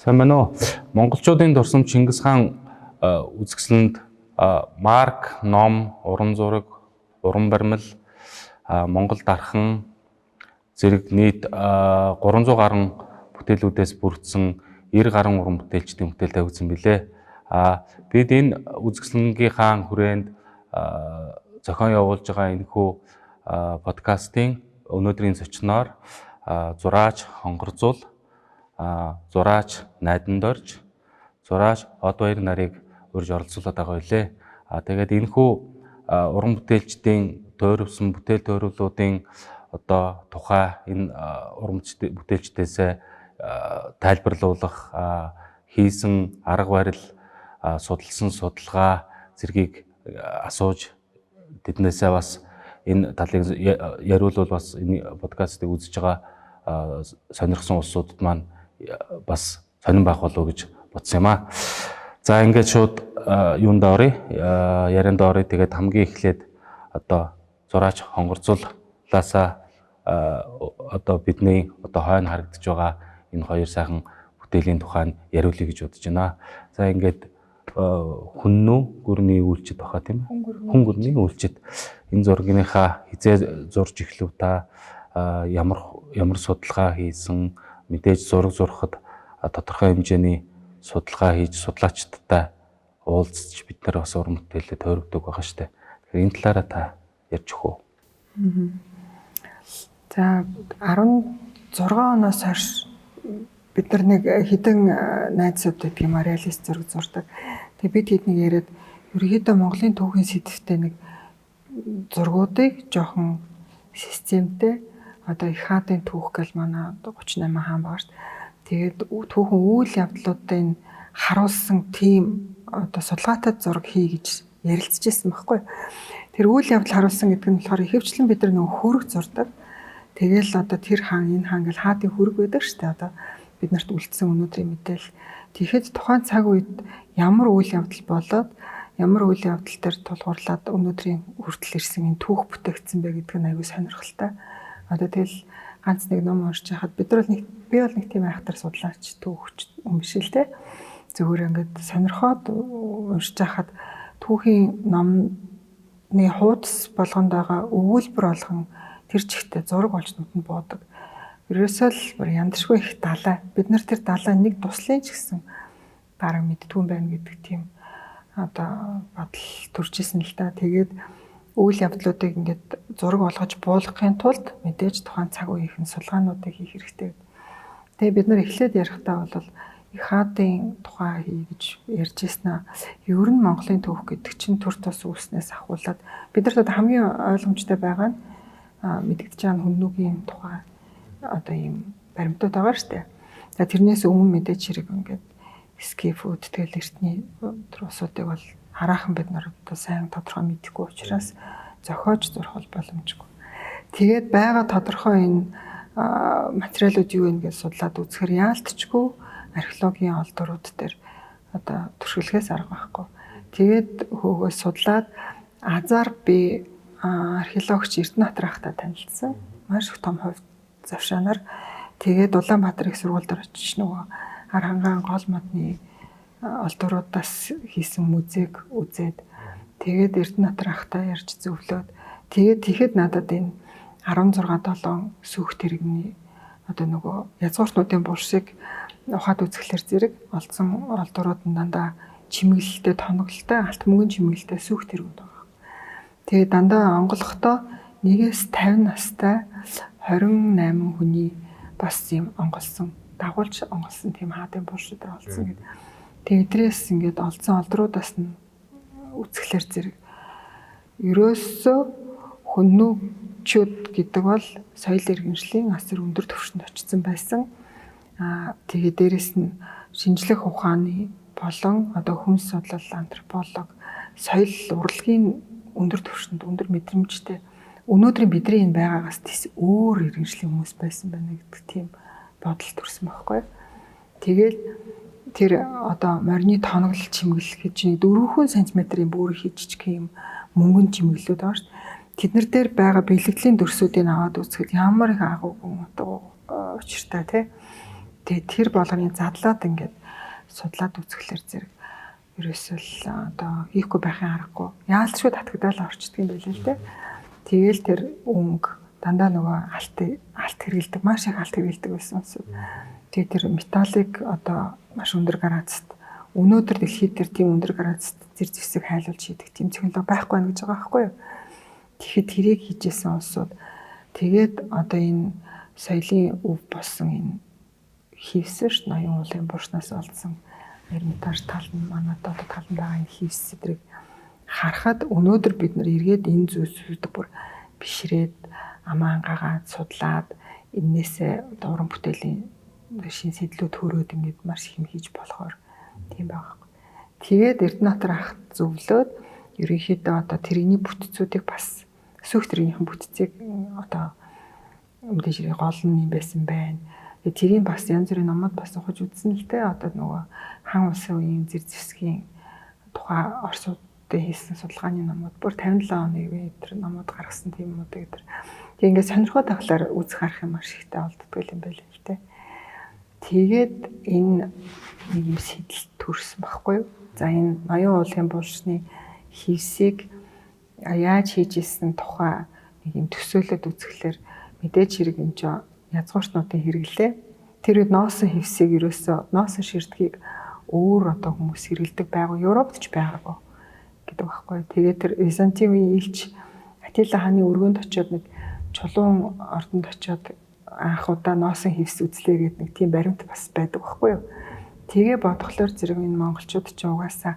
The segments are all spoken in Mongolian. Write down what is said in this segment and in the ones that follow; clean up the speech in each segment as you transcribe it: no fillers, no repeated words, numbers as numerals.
Сайн байна уу? Монголчуудын дурсамж Чингис хаан үзэсгэлэнд Марк, ном, уран зураг, уран баримл, Монгол дархан зэрэг нийт 300 гаруй бүтээлүүдээс бүрдсэн 90 гаруй уран бүтээлчдийн бүтээл тавигдсан билээ. Бид энэ үзэсгэлэнгийнхаа хүрээнд зохион явуулж байгаа энэхүү подкастын өнөөдрийн зочноор зураач Хонгорзул, зураач Найдандорж, зураач Одбаяр нарыг урьж оролцуулаад байгаа билээ. Тэгээд энэхүү уран бүтээлчдийн тойрвсон бүтээл тойруулуудын одоо тухай энэ уран бүтээлчдээс тайлбарлуулах, хийсэн арга барил, судалсан судалгаа зэргийг асууж, тэднээсээ бас энэ талыг яриулвал бас энэ подкастыг үзэж байгаа сонирхсан улсуудад маань бас сонирн байх болов уу гэж бодсон юм аа. За, ингээд шууд юунд оръё? Ярианд оръё. Тэгээд хамгийн эхлээд одоо зураач Хонгорзуулаасаа одоо бидний одоо хойно харагдаж байгаа энэ хоёр сайхан бүтээлийн тухай яриулъя гэж бодож байна. За, ингээд Хүннү гүрний үйлчид баха, тийм ээ. Хүн гүрний үйлчид. Энэ зургийнхаа хэзээ зурж эхлэв та, ямар ямар судалгаа хийсэн, мэдээж зураг зурхад тодорхой хэмжээний судалгаа хийж, судлаачдтай уулзч бид нар бас уран бүтээлээ тойрогдог байгаа штэ. Тэгэхээр энэ талаараа та ярьж өгөх үү? За, 16 оноос хойш бид нар нэг хэдэн найзууд гэдэг юм, реалист зураг зурдаг. Тэгээ бид хэд нэг яриад, ерөнхийдөө Монголын түүхийн сэдэвтэй нэг зургуудыг жоохон системтэй, одоо их хаадын түүх гэл манай 38 хаан байгаа шүү дээ. Тэгээд түүхэн үйл явдлуудыг харуулсан тийм одоо судалгаатай зураг хий гэж ярилцж байсан байхгүй. Тэр үйл явдал харуулсан гэдэг нь болохоор ихэвчлэн бид нар нөгөө хөрөг зурдаг. Тэгэл одоо тэр хаан, энэ хаан гэл хаадын хөрөг байдаг шүү дээ. Одоо бид нарт үлдсэн өнөөдрийн мэдээлэл. Тэгэхэд тухайн цаг үед ямар үйл явдал болоод, ямар үйл явдал дээр тулгуурлаад өнөөдрийн хүртэл ирсэн энэ түүх бүтээгдсэн бэ гэдэг нь аягүй сонирхолтой. Одоо тэгэл ганц нэг ном уншиж байхад бид нар бол нэг, би бол нэг тийм айхтар судлаач, түүхч юм биш л те. Зүгээр ингээд сонирхоод уншиж байхад түүхийн номны хуудас болгонд байгаа өгүүлбэр болгон тэр чигтээ зураг болж нүдэнд буудаг. Ерөөсөө л бүр яндашгүй их далай. Бид нар тэр далай нэг туслын ч гэсэн бараг мэддгүй юм байна гэдэг тийм одоо бодол төрж исэн л да. Тэгээд үйл явдлуудыг ингээд зураг болгож буулгахын тулд мэдээж тухайн цаг үеийнхэн судалгаануудыг хийх хэрэгтэй. Тэгээ бид нар эхлээд ярихдаа бол их хаадын тухай хий гэж ярьж ирсэн аа. Ер нь Монголын түүх гэдэг чинь төр тус үүснээс ахуулаад бид нарт одоо хамгийн ойлгомжтой байгаа нь, мэдэгдэж байгаа нь хүннүгийн тухай одоо ийм баримтууд байгаа шүү дээ. За, тэрнээс өмнө мэдээж хэрэг ингээд скифүүд, тэгэл эртний улсуудыг бол хараахан бид нар одоо сайн тодорхой мэдэхгүй учраас зохиож зурх бол боломжгүй. Тэгээд байгаа тодорхой энэ материалууд юу вэ гэж судлаад үзэхээр яалтчгүй археологийн олдворууд дээр одоо төршүүлэхээс арга байхгүй. Тэгээд хөөгөө судлаад азар би археологч Эрдэнэбаатар ахтай танилцсан. Маш их том хувь завшаанаар тэгээд Улаанбаатар их сургуульд очиж нөгөө хар хангаан гол модны олдворуудаас хийсэн музейг үзээд, тэгээд Эрдэнэбаатар ахтай ярьж зөвлөөд, тэгээд тэгэхэд надад энэ 16 7 сүүх тэрэгний одоо нөгөө язгууртнуудын булшийг ухаад үзэхлээр зэрэг олдсон олдворууд нь дандаа чимэглэлтэй, тоноглолтой, алт мөнгөн чимэглэлтэй сүүх тэргүүд байгаа. Тэгээд дандаа онголохдоо 1-ээс 50 настай 28 хүний бас юм онголсон, дагуулж онголсон тийм хаадын булш өдр олдсон гэдэг. Тэгээд эдрээс ингээд олдсон олдруудаас нь үзэхлээр зэрэг ерөөсөө хүннүүчүүд гэдэг бол соёл иргэншлийн асар өндөр түвшинд очсон байсан. Тэгээд дээрэс нь шинжлэх ухааны болон одоо хүн судлал, антрополог, соёл урлагийн өндөр түвшинд, өндөр мэдрэмжтэй, өнөөдрийн бидний энэ байгаагаас тэс өөр иргэншлийн хүмүүс байсан байна гэдэг тийм бодол төрсөн байхгүй. Тэгэл тэр одоо морины тоноглол чимэглэл гэж нэг 4 см-ийн бүр их жижиг юм мөнгөн чимэглэлүүд байгаа шүү дээ. Тэд нар дээр байгаа бэлгэдлийн дүрсүүдийг аваад үзэхэд ямар их агуугүй утга учиртай, тий. Тэгээ тэр болгоныг задлаад ингээд судлаад үзэхлээр зэрэг ерөөсөө л одоо хийхгүй байхын аргагүй. Яалчгүй татагдаал орчдөг юм байл л дээ. Тэгээл тэр өнгө дандаа нөгөө алт хэрэгэлдэг, маш их алт хэрэгэлдэг байсан улсууд. Тэгээ тэр металлыг одоо маш өндөр градуст өнөөдөр дэлхийд тэр тийм өндөр градуст зэр зэвсэг хайлуулж хийдэг тийм технологи байхгүй байна гэж байгаа байхгүй юу? Тэгэхэд тэрийг хийжсэн улсууд тэгээд одоо энэ соёлын өв болсон энэ хийвсэр ноён уулын буршнаас олдсон Эрмитаж тал нь манай одоо талд байгаа энэ хийвс сэдрийг харахад өнөөдөр бид нар эргээд энэ зүйлсүүд бүр бишрээд амаа ангаагаад судлаад эннээсээ одоо уран бүтээлийн шин сэдлүүд хөрөөд ингээд маш их юм хийж болохоор тийм байгаа байхгүй. Тэгээд Эрдэнэтар ах зөвлөөд ерөнхийдөө одоо тэрэгний бүтцүүдийг бас сүүх тэрэгнийхэн бүтцийг одоо мэдээж хэрэг гол нь юм байсан байна. Тэгээд тэрийн бас янз бүрийн номууд бас ухаж үзсэн л дээ. Одоо нөгөө хан улсын үеийн зэр зэвсгийн тухай Оросуудын хийсэн судалгааны номууд бүр 57 оны үеийн тэр номууд гаргасан тийм юмуд гэдэг. Тэг ингээд сонирхоод ахлаар үзэх харах юм маш ихтэй олддог юм байл л дээ. Тэгээд энэ нэг юм сэтэл төрсөн байхгүй юу? За энэ ноён уулын булшны хийвсийг яаж хийж исэн тухай нэг юм төсөөлөд үзэхлээр мэдээж хэрэг энэ ч язгууртнуудын хэрэглээ. Тэр үед ноосон хевсийг ерөөсөө ноосон ширтгийг өөр одоо хүмүүс хэрэглэдэг байгуу Европт ч байгаагүй гэдэг байхгүй. Тэгээд тэр Византын үеийн элч Атила хааны өргөөнд очиод нэг чулуун ордонд очиод анх удаа ноосон хевс үзлээ гэдэг нэг тийм баримт бас байдаг байхгүй юу. Тэгээ бодглоор зэрэг энэ монголчууд ч угаасаа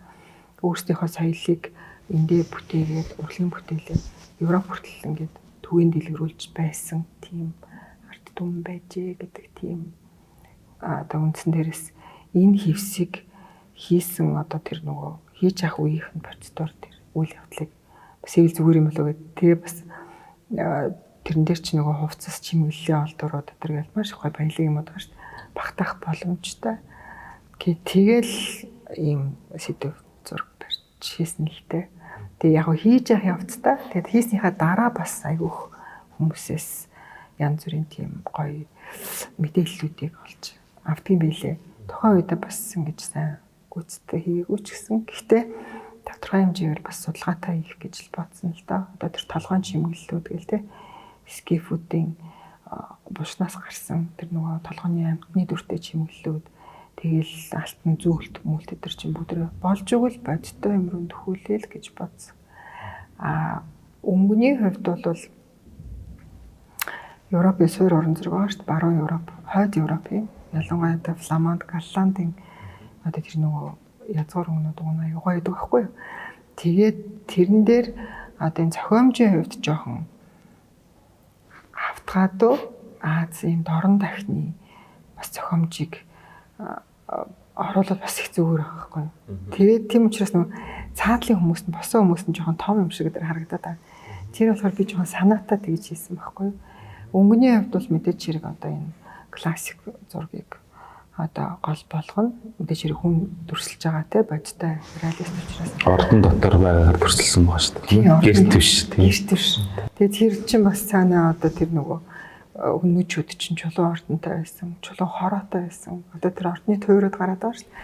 өөрсдийнхөө соёлыг эндээ бүтээгээд урлагийн бүтээлээ Европ хүртэл ингээд түгээн дэлгэрүүлж байсан тийм ард түмэн байжээ гэдэг тийм одоо үндсэн дээрээс энэ хевсийг хийсэн одоо тэр нөгөө хийж авах үеийнх нь процедур тэр үйл явдлыг бас хэвэл зүгээр юм болоо гэдэг. Тэгээ бас тэрэн дээр чи нөгөө хувцас чимэглэлийн олдорууд тэр гэл маш их гой баялаг юм байгаа шүү дээ. Багтаах боломжтой. Тэгэл ийм сэдв зураг барьж хийсэн л дээ. Тэгээ яг хийж явах явцдаа тэгээд хийснийхаа дараа бас айгүйх хүмүүсээс янз бүрийн тийм гоё мэдээллүүдийг олж авдгийн билээ. Тухайн үедээ бас ингэж сайн гүйцэтгэх хийгээгүй ч гэсэн гэхдээ тодорхой хэмжээгээр бас судалгаатай хийх гэж л бодсон л доо. Одоо тэр толгойн чимэглэлүүд гээл те скифүүдийн булшнаас гарсан тэр нөгөө толгойн амьтны дүртэй чимэглэлүүд тэгэл алтан зөөлт мүлт тэр чинь бүгд болж өгвөл бодиттой юм руу төхүүлээл гэж бодсон. А өнгөний хувьд бол Европын суур орон зураг байгаа шүү дээ. Баруун Европ, хойд Европ юм. Ялангуяа одоо Фламанд, Голландын одоо тэр нөгөө язгуур өнгөнүүд уг нь аюу гоё байдаг байхгүй юу? Тэгээд тэрэн дээр одоо энэ зохиомжийн хувьд жоохон хавтгаагүй Азийн дорн дахны бас зохиомжийг оруулаад бас их зүгээр байгаа байхгүй юу? Тэгээд тийм учраас нөгөө цаатлын хүмүүс нь босон хүмүүс нь жоохон том юм шиг дээр харагдаад байгаа. Тэр болохоор би жоохон санаатай тэгж хийсэн байхгүй юу? Өнгөний хувьд бол мэдээж хэрэг одоо энэ классик зургийг одоо гол болгоно. Мэдээж хэрэг хүн дүрсэлж байгаа те бодиттой реалист учраас ордон дотор байгаагаар дүрсэлсэн байгаа шүү дээ. Гэрт биш тийм. Гэрт биш. Тэгээд тэр чинь бас цаанаа одоо тэр нөгөө хүмүүжүүд чинь чулуун ордонтой байсан, чулуун хороотой байсан. Одоо тэр ордны туйрууд гараад байгаа шүү дээ.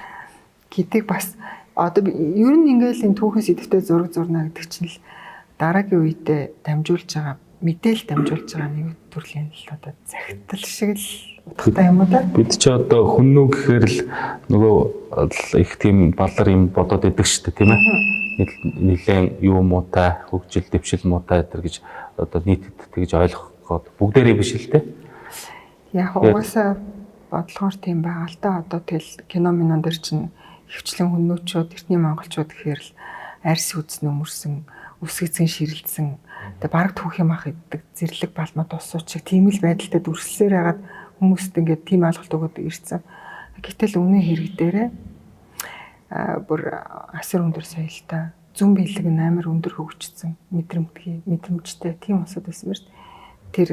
Гэдэг бас одоо ер нь ингээл энэ түүхэн сэдвтэй зураг зурна гэдэг чинь л дараагийн үедээ дамжуулж байгаа мэдээлэл дамжуулж байгаа нэг төрлийн л одоо захидал шиг л утгатай юм уу да. Бид ч одоо хүннүү гэхээр л нөгөө их тийм балар юм бодоод идэг шүү дээ, тийм ээ. Нилээн юу муутай, хөгжил, дэвшил муутай гэдэг гэж одоо нийтэд тэгж ойлгох гээд бүгдээрээ биш л дээ. Яг угаасаа бодлогоор тийм байгаа л да. Одоо тэгэл кино минон дээр чинь хөвчлэн хүннүүчүүд, эртний монголчууд гэхээр л арьс үдсэн өмөрсөн, үсгэцэн ширэлдсэн, тэгээ бараг түүх юм ах иддэг зэрлэг балмад улсууд шиг тийм л байдалтай дүрслэлээр хагаад хүмүүст ингээд тийм ойлголт өгöd ирсэн. Гэтэл үнэн хэрэг дээрээ бүр асар өндөр соёлтой, зүүн биелэг нь амар өндөр хөгжсөн, мэдрэмжтэй тийм улсууд байсан ба шүү дээ. Тэр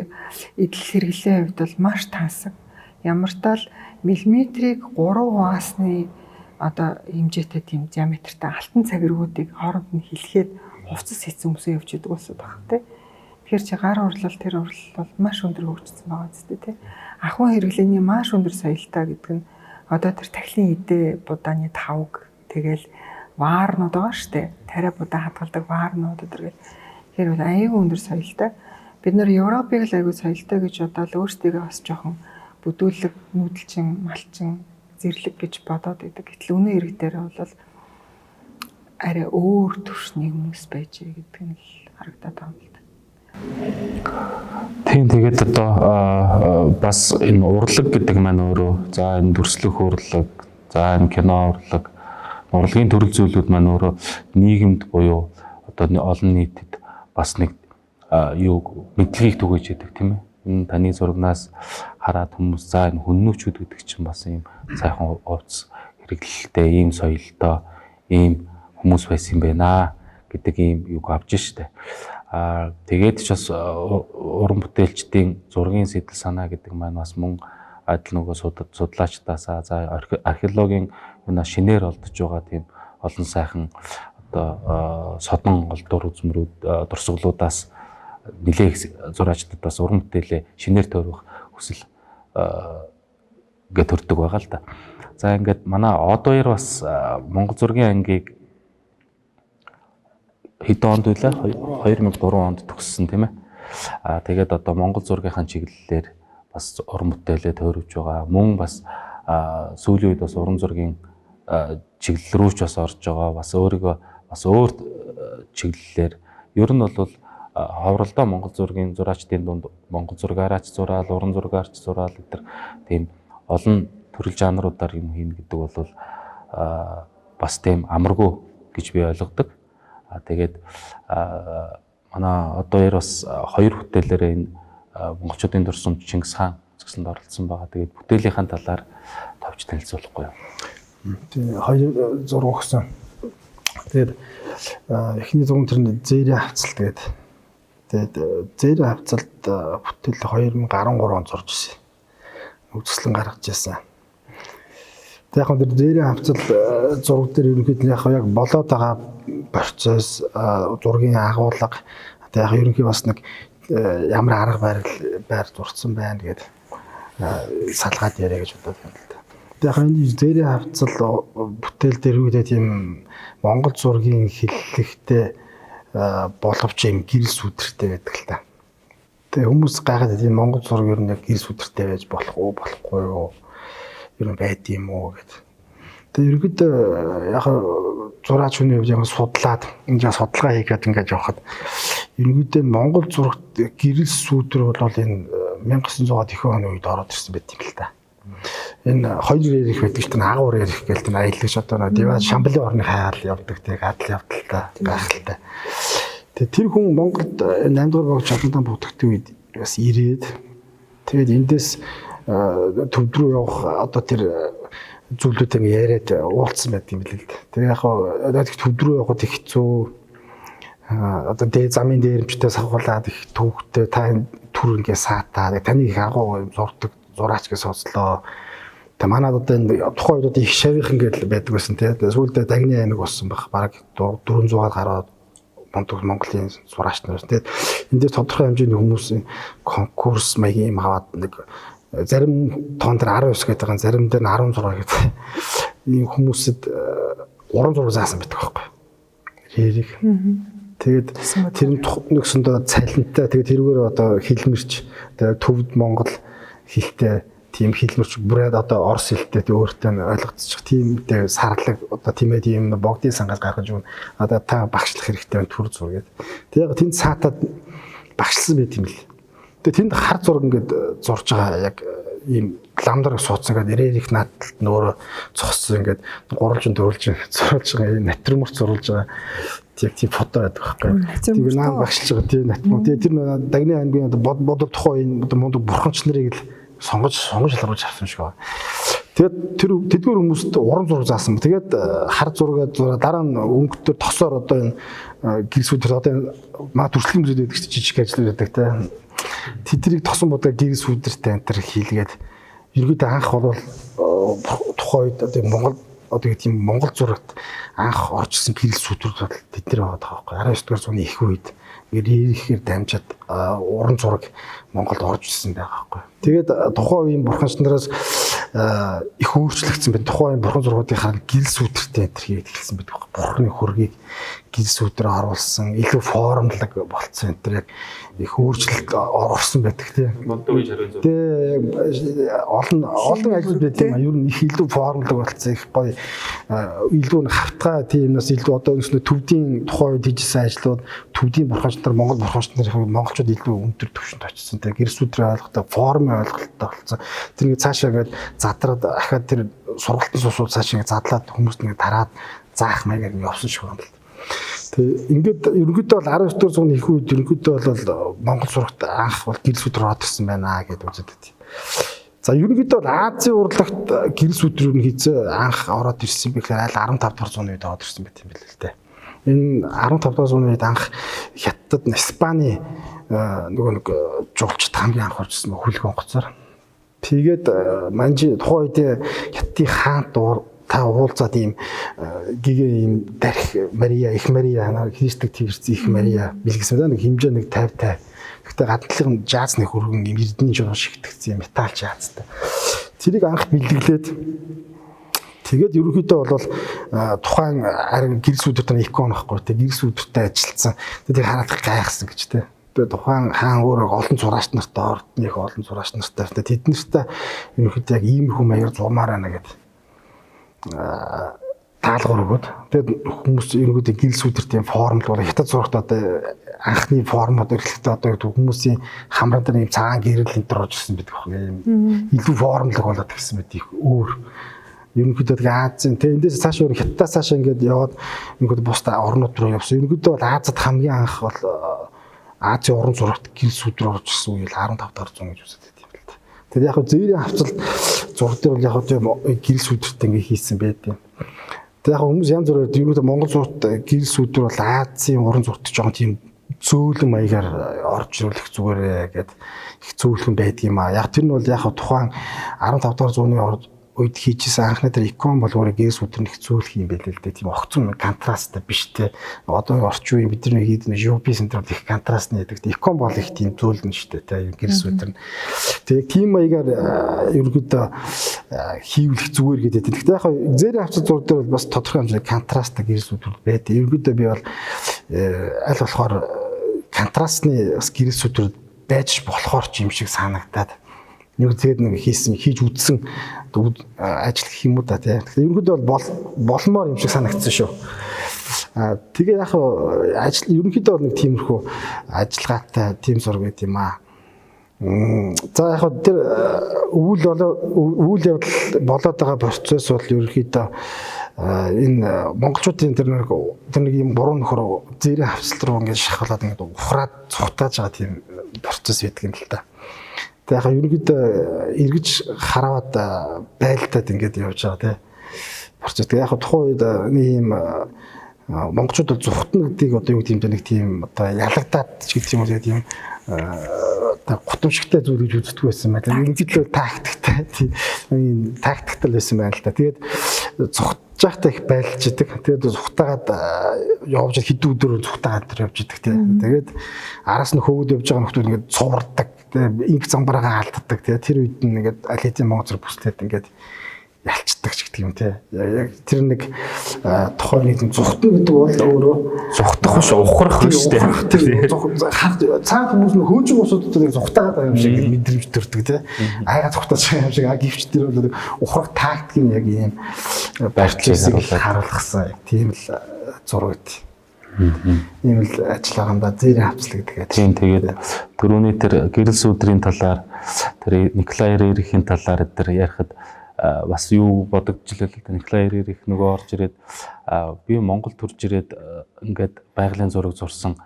эдэл хэрэглээ хувьд бол маш тансаг. Ямар таал миллиметрийг 3 хуваасны одоо хэмжээтэй тийм диаметртай алтан цагиргуудыг хооронд нь хилэхэд хувцас хийсэн хүмүүсээ явж идэг улсууд баг тий. Тэгэхээр чи гар урлал тэр урлал бол маш өндөр хөгжсөн байгаа зү тий. Ахуйн хэрэглээний маш өндөр соёлтой гэдэг нь одоо тэр тахилын идэ будааны тавг тэгэл ваарнууд байгаа штэ. Тариа будаа хадгалдаг ваарнууд өдр гэл. Тэгэхээр бол аюул өндөр соёлтой. Бид нар Европыг л аюул соёлтой гэж бодоод өөрсдийгөө бас жоохон бүдүүлэг, нүүдэлчин, малчин, зэрлэг гэж бодоод байдаг. Гэтэл үнэн хэрэг дээр бол арай өөр төвшний хүмүүс байж гэдэг нь л харагдаад байгаа юм л да. Тийм, тэгээд одоо бас энэ урлаг гэдэг маань өөрөө за энэ дүрслэх урлаг, за энэ кино урлаг, урлагийн төрөл зүйлүүд маань өөрөө нийгэмд буюу одоо олон нийтэд бас нэг юу мэдлэгийг түгээж яадаг, тийм ээ. Энэ таны зурагнаас хараад хүмүүс за энэ хүннүүчүүд гэдэг чинь бас ийм сайхан хувцас хэрэглэлтэй, ийм соёлтой, ийм хүмүүс байсан юм байна гэдэг ийм юг авч штэ. Аа тэгээд ч бас уран бүтээлчдийн зургийн сэтэл санаа гэдэг маань бас мөн адил нөгөө судлаачдаасаа за археологийн юунаа шинээр олдож байгаа тийм олон сайхан одоо содон олдвор үзмэрүүд дурсгалуудаас нэлээх зураачдад бас уран бүтээлээ шинээр тойрох хүсэл гэ төрдөг байгаа л да. За ингээд манай Одоёр бас Монгол зургийн ангийг хэдэн онд вэ? 2003 онд төгссөн, тийм ээ. Аа тэгээд одоо Монгол зургийнхаа чиглэлээр бас уран бүтээлээ тойрвж байгаа. Мөн бас сүүлийн үед бас уран зургийн чиглэл рүү ч бас орж байгаа. Бас өөрийгөө бас өөр чиглэлээр ер нь бол ховролдоо Монгол зургийн зураачдын дунд Монгол зургаараач зураал, уран зургаарч зураал гэтэр тийм олон төрөл жанруудаар юм хийнэ гэдэг бол бас тийм амаргүй гэж би ойлгодог. Тэгээд манай одоо яар бас хоёр бүтээлээрээ энэ монголчуудын дурсамж Чингис хаан үзэсгэлэнд оролцсон байгаа. Тэгээд бүтээлийнхаа талаар товч танилцуулахгүй юу? Тийм, хоёр зураг өгсөн. Тэгээд эхний зураг тэр зээрийн хавцалт гэдэг. Тэгээд зээрийн хавцалт бүтээл 2013 онд зурж ирсэн. Үзэсгэлэн гаргаж ирсэн. Тэгээд яг тэр зээрийн хавцал зураг дээр ерөнхийдөө яг болоод байгаа процесс, зургийн агуулга, тэгээд яг ерөнхий бас нэг ямар арга барил байр зурцсан байна гэдэг салгаад яриа гэж бодоод байна л да. Тэгээд яг энэ зээрийн хавцал бүтээл дээр үедээ тийм Монгол зургийн хэллэгтэй боловч юм гэрэл сүдэртэй байдаг л та. Тэгээ хүмүүс гайхаад тийм Монгол зураг ер нь яг гэрэл сүдэртэй байж болох уу, болохгүй юу? Ер нь байд юм уу гэд. Тэгээ ерөнхийдөө яг зураач хүний хувьд яг судлаад энэ судалгаа хийгээд ингээд явхад ерөнхийдөө Монгол зурагт гэрэл сүдэр бол энэ 1900-аад ихэнх оны үед ороод ирсэн байт юм л та. Энэ хоёр ярих байдаг ч тэр агуур ярих гээл тэр аялагч одоо диван Шамбалын орны хайгаал явдаг тэг адал явдалтай гайхалтай. Тэгээ тэр хүн Монголд 8 дугаар богч Чаландан бүтгэдэг үед бас ирээд тэгээд эндээс төвд рүү явах одоо тэр зүйлүүд ингэ яриад уулзсан байдаг юм билээ л дээ. Тэгээ яг хаа төвд рүү явахад их хэцүү одоо дэ замын дээрэмчтэй савхуулаад их төвхтэй та түр ингээ саатаа таны их агуу зурдаг зураач гэж сонслоо. Тэгээ манад одоо энэ тухайн үед одоо их шавийнхан гэж байдаг байсан тий. Сүүлдээ Дагны аймаг болсон байх. Бараг 400-аад гаруй Монголын зураач нар байсан. Тэгээд энэ дээр тодорхой хэмжээний хүмүүсийн конкурс маягийн юм аваад нэг зарим тоон дээр 19 гэдэг байгаа, зарим дээр нь 16 гэдэг. Ийм хүмүүсэд уран зураг заасан байдаг байхгүй. Рэрийг. Тэгээд тэр нэгсэндээ цалинтай тэгээд тэрүүгээр одоо хилмэрч тэгээд төвд Монгол хэлтэй тийм хилмэрч бүрээд одоо орос хэлтэй тэг өөртөө нь ойлгоцчих тиймтэй сарлаг одоо тийм ээ тийм богдын сангаас гаргаж өгнө. Одоо та багшлах хэрэгтэй байна төр зур гэдэг. Тэгээд яг тэнд саатаад багшлсан байт юм л. Тэгээд тэнд хар зураг ингээд зурж байгаа яг ийм ламдар суудсан ингээд эрээрих наадталт нөөрэ зогссон ингээд гурвалжин дөрвөлжин зурулж байгаа натюрморт зурулж байгаа яг тийм фото байдаг байхгүй. Тэгээ наан багшилж байгаа тийм натюрморт. Тэгээ тэр Дагны аймгийн одоо бодол тухайн энэ мундаг бурханч нарыг л сонгож шалгаруулж авсан шиг байна. Тэгээд тэр тэдгээр хүмүүст уран зураг заасан. Тэгээд хар зургаа зураа дараа нь өнгөтөр тосоор одоо энэ гэрсүүдэр одоо энэ маа төрслийн музейд байдаг чинь жижиг ажлууд байдаг те. Тэднийг тосон будаа гэрс сүдэртэй энэ төр хийлгээд ерөөдөө анх бол тухайн үед одоо Монгол одоо тийм Монгол зурагт анх орж ирсэн гэрэл сүтрүүд бол тэд нар байгаа байхгүй. 19 дугаар зууны их үед ихээр дамжаад уран зураг Монголд орж ирсэн байгаа байхгүй. Тэгээд тухайн үеийн бурханч нараас их өөрчлөгдсөн байна. Тухайн үеийн бурхан зургуудын харин гэрэл сүтртэй энэ хийгээд эхэлсэн байдаг байхгүй. Бурханы хөргийг гэрэл сүтрээр оруулсан, илүү формлог болцсон энэ төр яг их өөрчлөлт орсон байдаг тийм. Тий, олон олон ажил байт юм а. Ер нь их илүү формлог болцсон, их гоё илүү хавтгай тийм юмнаас илүү одоо өнснө төвдийн тухайн үед хийжсэн ажлууд төвдийн бурханч нар, Монгол бурханч нарын монголчууд илүү өндөр түвшинд очсон тийм. Гэрэл сүтрийн ойлголттой, формын ойлголттой болцсон. Тэр нэг цаашаа ингээд задраад ахаад тэр сургалтын сусууд цаашаа ингээд задлаад хүмүүст ингээд тараад заах маягаар ингээд явсан шиг байна л. Тэг ингээд ерөнхийдөө бол 19 дугаар зууны их үед ерөнхийдөө бол Монгол зурагт анх бол гэрэл сүтэр ороод ирсэн байна гэдээ үздэг тийм. За ерөнхийдөө бол Азийн урлагт гэрэл сүтэр юу хийцээ анх ороод ирсэн бэ гэхээр аль 15 дугаар зууны үед ороод ирсэн байх юм билээ л дээ. Энэ 15 дугаар зууны үед анх Хятад, Испани нөгөө нэг жуулчд хамгийн анх орж ирсэн хүлэг онгоцоор. Тэгээд манжи тухайн үед Хятадын хаан та уулзаад ийм гэгээ ийм дарих Мария, их Мария, Христэг тэрсэн их Мария бэлгэсэн байна. Нэг хэмжээ нэг 50 50. Гэхдээ гадна талын жааз нэг хөргөн ийм эрдэнэ журам шигтгэсэн металл жаазтай. Тэрийг анх бэлгэлээд тэгээд ерөнхийдөө бол тухайн гэрэл сүдэртэй икон байхгүй те гэрэл сүдэртэй ажилласан. Тэгээд хараад гайхсан гэж те. Тэгээд тухайн хаан өөрөө олон зураач нартай ордны их олон зураач нартай. Тэд нартай ерөнхийдөө яг иймэрхүү маягаар зурмаар байна гэдэг даалгавар өгөөд тэгээд хүмүүс ерөнхийдөө гэрэл сүдэрт юм формл бол хятад зурагт одоо анхны формууд эрхлэхдээ одоо хүмүүсийн хамран дээр юм цагаан гэрэл энэ төр орж ирсэн байдаг байхгүй юм илүү формлог болоод ирсэн байт их өөр ерөнхийдөө тэгээ Азийн тэгээ эндээс цаашаа өөр хятадаас цаашаа ингээд яваад ерөнхийдөө бусад орнууд руу явсан. Ерөнхийдөө бол Азад хамгийн анх бол Азийн уран зурагт гэрэл сүдэр орж ирсэн үе л 15 дугаар зуун гэж үздэг юм л та. Тэгээд яг хөө зээрийн хавцал зураг дээр бол яг тийм гэрэл сүдэртэй ингээ хийсэн байд юм. Тэгээд яг хүмүүс янз бүрээр ерөнхийдөө Монгол зурагт гэрэл сүдэр бол Азийн уран зурагт жоохон тийм зөөлөн маягаар орж ирүүлэх зүгээрээ гэд их зөөлхөн байдаг юм аа. Яг тэр нь бол яг тухайн 15 дугаар зууны үед хийжсэн анхны тэр икон бол өөрөө гэрэл сүдэр нь их зөөлх юм байл л дээ. Тийм огцон контрасттай биш те. Одоо орчин үеийн бидний хийдэг живопис центр их контраст нэдэг. Икон бол их тийм зөөлөн шүү дээ те. Гэрэл сүдэр нь. Тэгээ тийм маягаар ерөнхийдөө хийвлэх зүгээр гэдэг. Гэхдээ яг зээрийн хавцал зураг дээр бол бас тодорхой хэмжээний контрасттай гэрэл сүдэр байдаг. Ерөнхийдөө би бол аль болохоор контрастны бас гэрэл сүдэр байж болохоор ч юм шиг санагдаад нэг тэгээд нэг хийсэн хийж үзсэн ажил гэх юм уу да тий. Тэгэхээр ерөнхийдөө бол болмоор юм шиг санагдсан шүү. Аа тэгээ яг ажил ерөнхийдөө бол нэг тиймэрхүү ажиллагаатай тийм зураг байт юм аа. За яг тэр үйл үйл явдал болоод байгаа процесс бол ерөнхийдөө энэ монголчуудын тэр нэг юм буруу нөхөр зээрийн хавцал руу ингээд шахалаад ингээд ухраад цухтааж байгаа тийм процесс байдаг юм л та. Тэгээ яг ерөнхийдөө эргэж хараад байлдаад ингээд явж байгаа тий. Процесс. Тэгээ яг тухайн үед нэг юм монголчууд бол зүхтэн гэдгийг одоо юу гэдэг юм бэ нэг тийм одоо ялагдаад ч гэдэг юм уу тийм одоо гутамшигтай зүйл гэж үздэг байсан байна. Ерөнхийдөө тактиктай тийм тактиктай л байсан байна л да. Тэгээд зүхтж байхдаа их байлж идэг. Тэгээд зүхтаагаад явж хэдэн өдөр зүхтаагаад тэр явж идэг тийм. Тэгээд араас нь хөөгд явж байгаа нөхдүүд ингээд цувардаг. Тэгээд инх замбараагаа алддаг тийм. Тэр үед нь ингээд аль хэдийн монгол зэрэг бүслээд ингээд ялцдаг ч гэдэг юм тий. Яг тэр нэг тухайн нэг зүхтэн гэдэг бол өөрөө зүхтах биш ухрах биш тий. Цаана хүмүүс нь хөөжин усуудад нэг зүхтаагаад байгаа юм шиг мэдрэмж төрдөг тий. Айгаа зүхтаж байгаа юм шиг а гэвч тэр бол ухрах тактикийн яг ийм барьцыг харуулсан яг тийм л зураг тий. Ийм л ажил байгаа юм да. Зээрийн хавцал гэдэг. Тийм тэгээд түрүүний тэр гэрэл сүдрийн талаар тэр Николай Рерихийн талаар тэр ярихад бас юу бодогдчихлээ л да. Николай Рерих нөгөө орж ирээд би Монгол төрж ирээд ингээд байгалийн зураг зурсан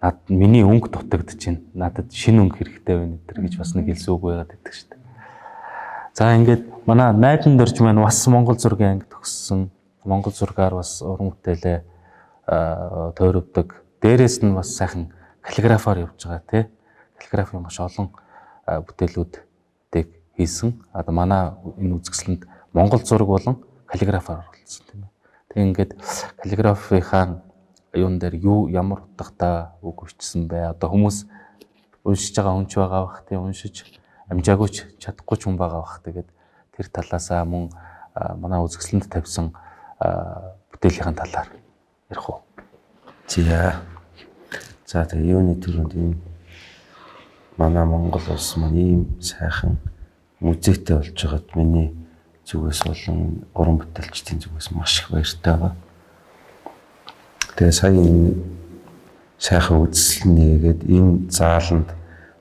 над миний өнгө дутагдчихэв чинь надад шинэ өнгө хэрэгтэй байна гэдэг гэж бас нэг хэлсэн үг байгаад байдаг шүү дээ. За ингээд манай найдан дөрж маань бас Монгол зургийн анги төгссөн. Монгол зургаар бас уран бүтээлээ тойрогддог. Дээрээс нь бас сайхан каллиграфаар явж байгаа тий. Каллиграфийн маш олон бүтээлүүдийг хийсэн. Одоо манай энэ үзэсгэлэнд Монгол зураг болон каллиграфаар оролцсон тийм ээ. Тэг ингээд каллиграфийнхаа юун дээр юу ямар утгатай үг өчсөн бэ? Одоо хүмүүс уншиж байгаа хүн ч байгаа бах, тийм уншиж амжаагүй ч чадахгүй ч хүн байгаа бах. Тэгээд тэр талаасаа мөн манай үзэсгэлэнд тавьсан бүтээлийн талаар ярих уу? За. За тэгээ юуны түрүүнд ийм манай Монгол улс маань ийм сайхан музейтэй болж байгаад миний зүгээс болон уран бүтээлчдийн зүгээс маш их баяртай байгаа. Тэгээ сая энэ сайхан үзэсгэлэн нээгээд энэ зааланд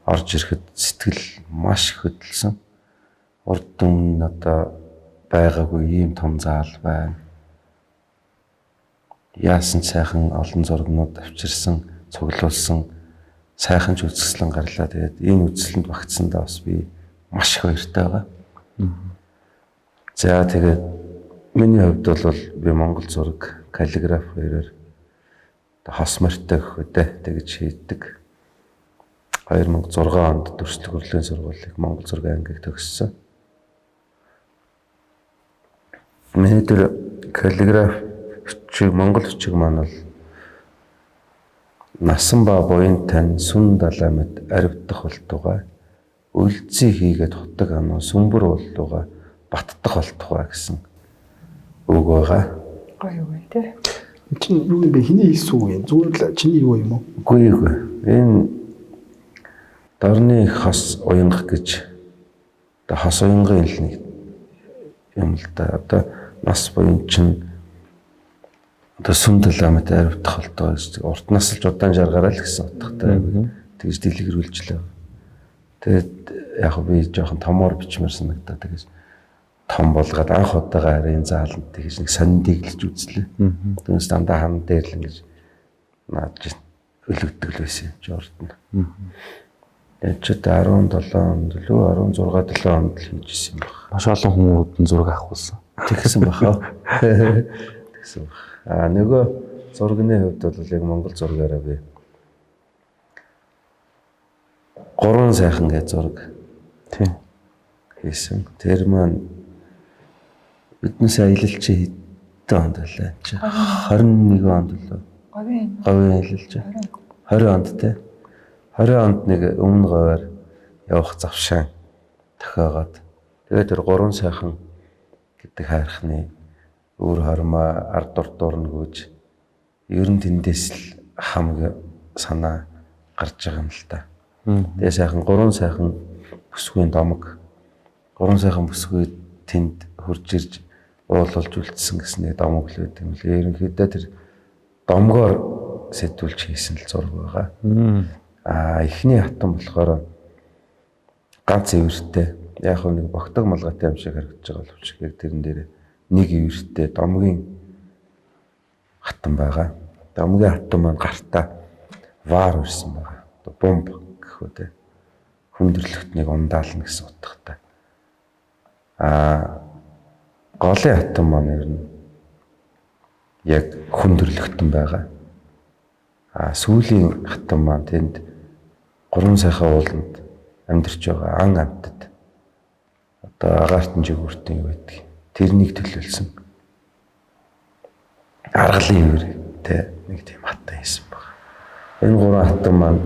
орж ирэхэд сэтгэл маш их хөдөлсөн. Урд өмнө одоо байгаагүй ийм том заал байна. Яасан ч сайхан олон зургнууд авчирсан, цуглуулсан сайхан ч үзэсгэлэн гарлаа. Тэгээд энэ үзэсгэлэнд багтсандаа бас би маш их баяртай байгаа. За тэгээд миний хувьд бол би монгол зураг, каллиграф хоёроор хос морьтой гэх үү тэгж хийдэг. 2006 онд дүрслэх хөрлөлийн сургуулийг Монгол зургийн ангийг төгссөн. Миний тэр каллиграф бичиг, монгол бичиг маань бол насан ба буян тань сүн далай мэт аривдах болтугай үлзий хийгээд хутаг ануу сүмбэр болтугай баттах болтугай гэсэн үг байгаа. Гоё үг юм тий. Чинь юу юм бэ? Хэний хийсэн үг юм? Зүгээр л чиний юу юм уу? Үгүй үгүй. Энэ дорны хос уянгах гэж одоо хос уянгын л нэг юм л да. Одоо нас буян чинь одоо сүм талаа мэт аривдах болтугай гэж урт насалж удаан жаргараа л гэсэн утгатай тэгж дэлгэрүүлжлээ. Тэгээд яг би жоохон томоор бичмээр санагдаа. Тэгэж том болгоод анх удаага харин зааланд тэгж нэг сонин дэглэж үзлээ. Түүнээс дандаа хан дээр л ингэж наадж өлөгдөг л байсан юм чи урд нь. Яг ч 17 онд лөө 16 7 онд л хийж исэн юм баг. Маш олон хүмүүд нь зураг авахулсан. Тэгсэн баха. Тэгсэн баг. А нөгөө зургийн хувьд бол яг монгол зургаараа би гурван сайхан гэж зураг тийм хийсэн. Тэр маань биднээс аялалч хэдэн онд байлаа чи 21 онд лөө. Говийн аялалч 20 онд те. 20 онд нэг өмнө говьар явах завшаан тохиогоод тэгээд тэр гурван сайхан гэдэг хайрхны өвөр хормоо ард урдуур нь гүйж ер нь тэндээс л хамаг санаа гарч байгаа юм л та. Тэгээ сайхан гурван сайхан бүсгүйн домог гурван сайхан бүсгүй тэнд хурж ирж уулуулж үлдсэн гэсний домог л байт юм л. Ерөнхийдөө тэр домгоор сэтгүүлж хийсэн л зураг байгаа. Аа эхний хатан болохоор ганц эвэртэй яг нэг богтог малгайтай юм шиг харагдаж байгаа боловч яг тэрэн дээр нэг эвэртэй домгийн хатан байгаа. Домгийн хатан маань гартаа вар үрсэн байгаа. Одоо бомб гэх үү те. Хүндрэлтнийг ундаална гэсэн утгатай. Аа голын хатан маань ер нь яг хүндрэлтэн байгаа. Аа сүүлийн хатан маань тэнд гурван сайхан ууланд амьдарч байгаа ан амтд одоо агаартан жигүүртэн юу байдаг. Тэрнийг төлөөлсөн аргалын ивэртэй нэг тийм хатан хийсэн баг. Энэ гурван хатан маань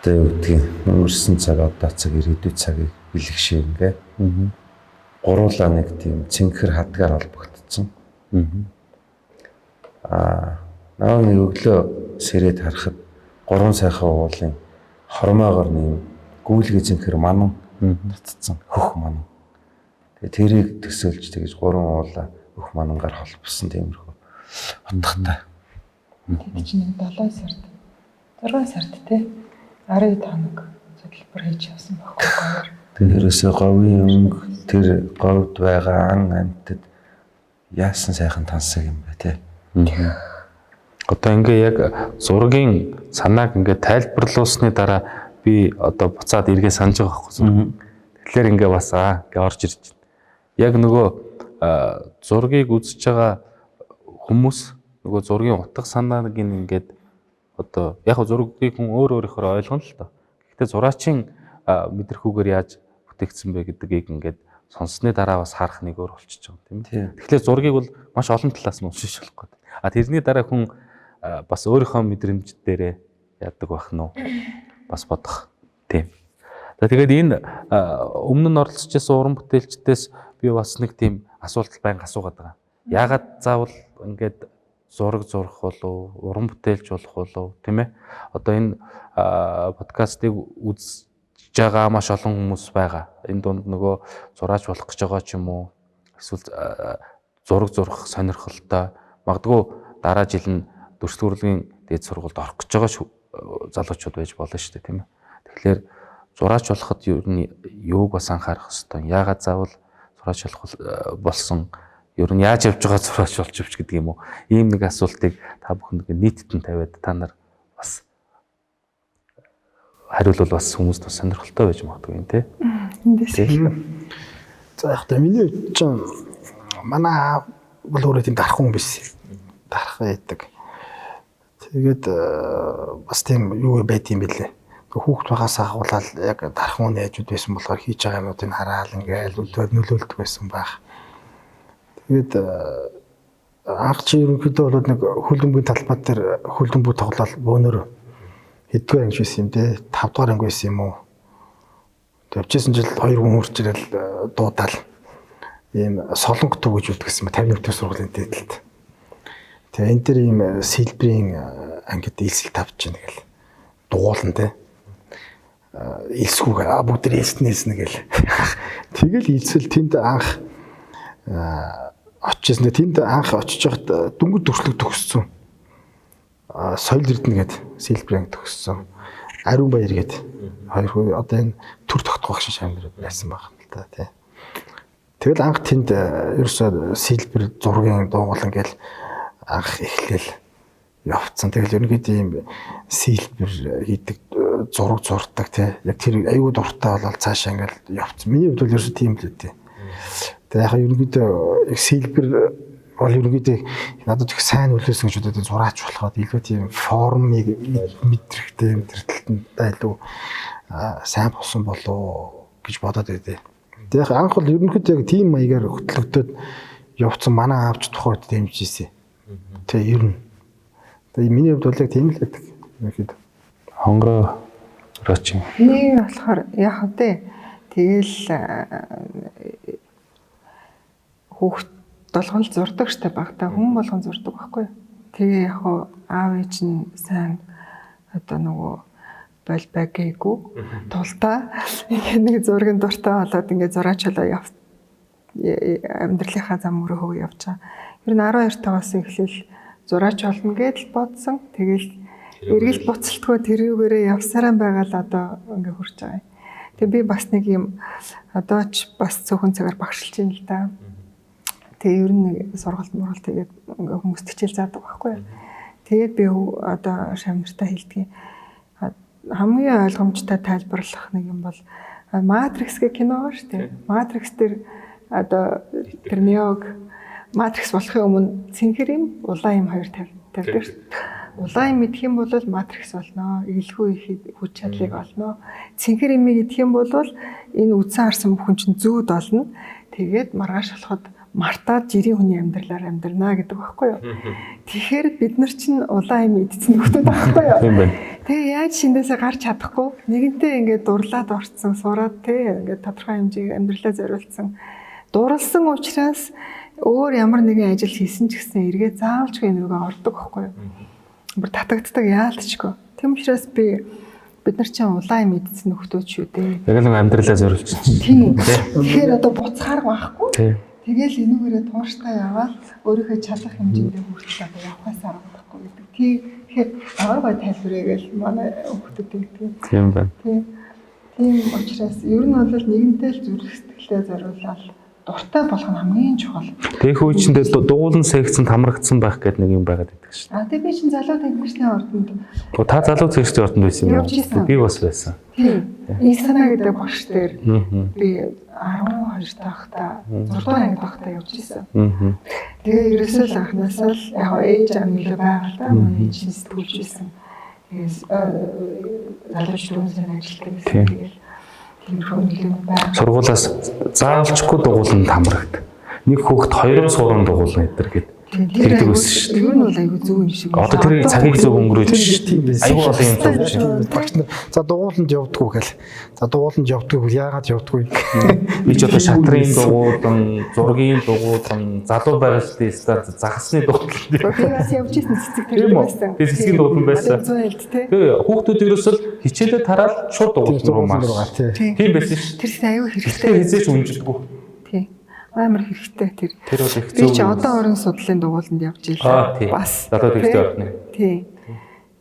одоо юу гэдгийг өнгөрсөн цаг одоо цаг ирээдүйн цагийг бэлгшээ ингээ. Гуруулаа нэг тийм цэнхэр хадгаар холбогдсон. Аа наа нэг өглөө сэрээд харахад гурван сайхан уулын хормоогоор нэг гүйлгээ цэнхэр манан татцсан хөх манан. Тэгээ тэрийг төсөөлж тэгж гурван уулаа хөх манангаар холбосон тиймэрхүү утгатай. Тэд чинь 7 сард 6 сард те 12 хоног хөтөлбөр хийж явсан байхгүй говьор. Тэр ерөөсөө говийн өнгө тэр говьд байгаа ан амьтад яасан сайхан тансаг юм бэ те. Одоо ингээ яг зургийн санааг ингээ тайлбарлуулсны дараа би одоо буцаад эргээ санаж байгаа байхгүй зураг. Тэгэхээр ингээ бас ингээ орж ирж байна. Яг нөгөө зургийг үзэж байгаа хүмүүс нөгөө зургийн утга санааг ингээд одоо яг зургийг хүн өөр өөрөөр ойлгоно л доо. Гэхдээ зураачийн мэдрэхүүгээр яаж бүтээгдсэн бэ гэдгийг ингээд Сонссны дараа бас харах нэг өөр болчихж байгаа юм тийм ээ. Тэгэхээр зургийг бол маш олон талаас нь уншиж болох гэдэг. А тэрний дараа хүн бас өөрийнхөө мэдрэмж дээрээ яадаг байх нь уу? Бас бодох тийм. За тэгээд энэ өмнө нь оролцож байсан уран бүтээлчдээс би бас нэг тийм асуулт байнга асуугаад байгаа. Яагаад заавал ингээд зураг зурах болов, уран бүтээлч болох болов, тийм ээ? Одоо энэ подкастыг үзэж байгаа маш олон хүмүүс байгаа. Энэ дунд нөгөө зураач болох гэж байгаа ч юм уу, эсвэл зураг зурах сонирхолтой, магадгүй дараа жил нь дүрслэх дээд сургуульд орох гэж байгаа залуучууд байж болно шүү дээ, тийм ээ. Тэгэхээр зураач болоход ер нь юуг бас анхаарах хэвээр, яагаад заавал зураач болох болсон, ер нь яаж явж байгаа зураач болж явч гэдэг юм уу? Ийм нэг асуултыг та бүхэнд нийтд нь тавиад та нар бас хариулвал бас хүмүүст бас сонирхолтой байж магадгүй юм тий. Эндээс. За яг та миний хувьд ч манай аав бол өөрөө тийм дарах хүн биш. Дарах байдаг. Тэгээд бас тийм юу байд юм бэлээ. Хүүхд байгаас ахуулаад яг дарах хүн ээжүүд байсан болохоор хийж байгаа юмнуудыг хараал ингээл үлдээд нөлөөлдөг байсан байх. Тэгээд анх чи ерөнхийдөө бол нэг хөлбөмбөгийн талбай дээр хөлбөмбөг тоглоод бөөнөр хэддүгээр анги байсан юм те 5 дугаар анги байсан юм уу. Явжсэн жил хоёр хүн хурж ирэл дуудаал ийм солонго төв гэж үлдгэсэн ба 51 дэх сургуулийн дээдэлд. Тэгээ энэ дэр ийм сэлбэрийн ангид илсэл тавьж гин гэл дугуулна те. Илсгүүгээр бүгд тэр илснэ гэл. Тэгэл илсэл тэнд анх очижсэн. Тэнд анх очиж байхад дөнгөж дүрслэг төгссөн. Соёл Эрдэнэ гээд сэлбэр анги төгссөн. Ариун баяр гээд хоёр хүү одоо энэ төр тогтгох багш шамир байсан байх юм л да тий. Тэгэл анх тэнд ерөөсөө сэлбэр зургийн дуугуулan гэл анх эхлээл явцсан. Тэгэл ерөнхийдөө ийм сэлбэр хийдэг, зураг зурдаг тий. Яг тэр аюу дуртай болол цаашаа ингээл явцсан. Миний хувьд бол ерөөсөө тийм л үү. Тэгээ яг ерөнхийдөө сэлбэр бол ерөнхийдөө надад их сайн нөлөөсөн гэж бодод зураач болоход илүү тийм формыг мэдрэхтэй юм тэр талд илүү сайн болсон болоо гэж бодоод байдээ. Тэгээ яг анх бол ерөнхийдөө яг тийм маягаар хөтлөгдөд явцсан манай аавч тухайд дэмжижсэн. Тэгээ ер нь. Тэгээ миний хувьд бол яг тийм л байдаг. Ерөнхийдөө. Хонгороо рочин. Би болохоор яг вэ тэгэл хүүхд болгон л зурдаг штэ багтаа хүн болгон зурдаг байхгүй. Тэгээ яг хуу аав ээж нь сайн одоо нөгөө болбай гээгүй тултаа ингээ нэг зургийн дуртай болоод ингээ зураач болоо яв амьдралынхаа зам мөрөө явж байгаа. Ер нь 12 тагаас эхлээл зураач болно гэдэл бодсон. Тэгэл эргэл буцалтгүй тэрүүгээрээ явсараа байгаа л одоо ингээ хурж байгаа юм. Тэгээ би бас нэг юм одоо ч бас цөөхөн цагаар багшилж байна л да. Тэгээ ер нь нэг сургалт мургалт тэгээд ингээ хүмүүст хичээл заадаг байхгүй юу. Тэгээд би одоо шамнартаа хэлдэг. Хамгийн ойлгомжтой тайлбарлах нэг юм бол Матрикс гэх кино байгаа шүү дээ. Матрикс дээр одоо тэр Неог Матрикс болохын өмнө цэнхэр юм, улаан юм хоёр тавьдаг шүү дээ. Улаан юм идэх юм бол Матрикс болно. Илүү их хүч чадлыг олно. Цэнхэр юмыг идэх юм бол энэ үдсэн харсан бүхэн чинь зүүд олно. Тэгээд маргааш болоход мартаад жирийн хүний амьдралаар амьдрнаа гэдэг байхгүй юу. Тэгэхээр бид нар чинь улаан юм идсэн нөхдөд байхгүй юу. Тийм байна. Тэгээ яаж шиндээсээ гарч чадахгүй нэгэнтээ ингээд дурлаад орцсон, сураад те ингээд тодорхой хэмжээг амьдралаа зориулсан. Дурлсан учраас өөр ямар нэгэн ажил хийсэн ч гэсэн эргээ заавалчгүй энэ рүүгээ ордог байхгүй юу. Бүр татагддаг яалтчгүй. Тийм учраас бид нар чинь улаан юм идсэн нөхдөөд шүү дээ. Яг л нэг амьдралаа зориулчихсан. Тийм. Тэгэхээр одоо буцахаар байхгүй. Тийм. Тэгэл энүүгээрээ тууштай яваал өөрийнхөө чадах хэмжээндээ хүртэл одоо явахаас арга байхгүй гэдэг. Тэгэхээр гой гой тайлбарыг л манай хүүхдүүд өгдөг. Тийм байна. Тийм. Тийм учраас ер нь бол нэгэнтээ л зүрх сэтгэлээ зориулаад дуртай болох нь хамгийн чухал. Тэгэх үе чинь дугуулн секцэнд хамрагдсан байх гэдэг нэг юм байгаад байдаг шүү. А тэг би чинь залуу тэнгэрчний ордонд. Та залуу тэнгэрчний ордонд байсан юм уу? Би бас байсан. Тийм. Исана гэдэг багш дээр би 12 тахта 6 дугаар анги тахта явж исэн. Тэгээ ерөөсөө л анхнаасаа л яг ээж аав нөлөө байгаа л да. Манай ээж чинь сэтгүүлж исэн. Тэгээс залууч дүүнсээр ажилладаг гэсэн. Тэгэл Тиймэрхүү нэг юм байна. Сургуулаас заавалчгүй дугуулan хамрагд. Нэг хүүхэд 2 суран дугуулна энэ төр гээд. Тэр Тэгдэг байсан шүү дээ. Ер нь бол айгүй зөв юм шиг. Одоо тэр цагийг зөв өнгөрөөж Тэр тийм байсан. айгүй олон юм зовж байна. Багш нар за дугууланд явдггүй гэл. За дугууланд явдггүй яагаад явдггүй? Би ч одоо шатрын дугуулan, зургийн дугуулan, залуу байгальтай станц, загасны дугуулan. Би бас явж ирсэн цэцэг тэр Тийм үү? байсан. Тэр цэцгийн дугуулan байсан. 100 айлд те. Тэгээ хүүхдүүд ерөөсөө хичээлээ тараал шууд дугуулan руу марш. тий. Тийм байсан шүү. Тэр чинь аюу Гэхдээ хэрэгтэй. хизээч үнжилдэггүй. Тий. Амар хэрэгтэй тэр. Тэр бол их Би зөв. чи одоо орон судлалын дугууланд явж Аа ийлээ. тий. Бас. Залуу тэгтэй орны. Тий.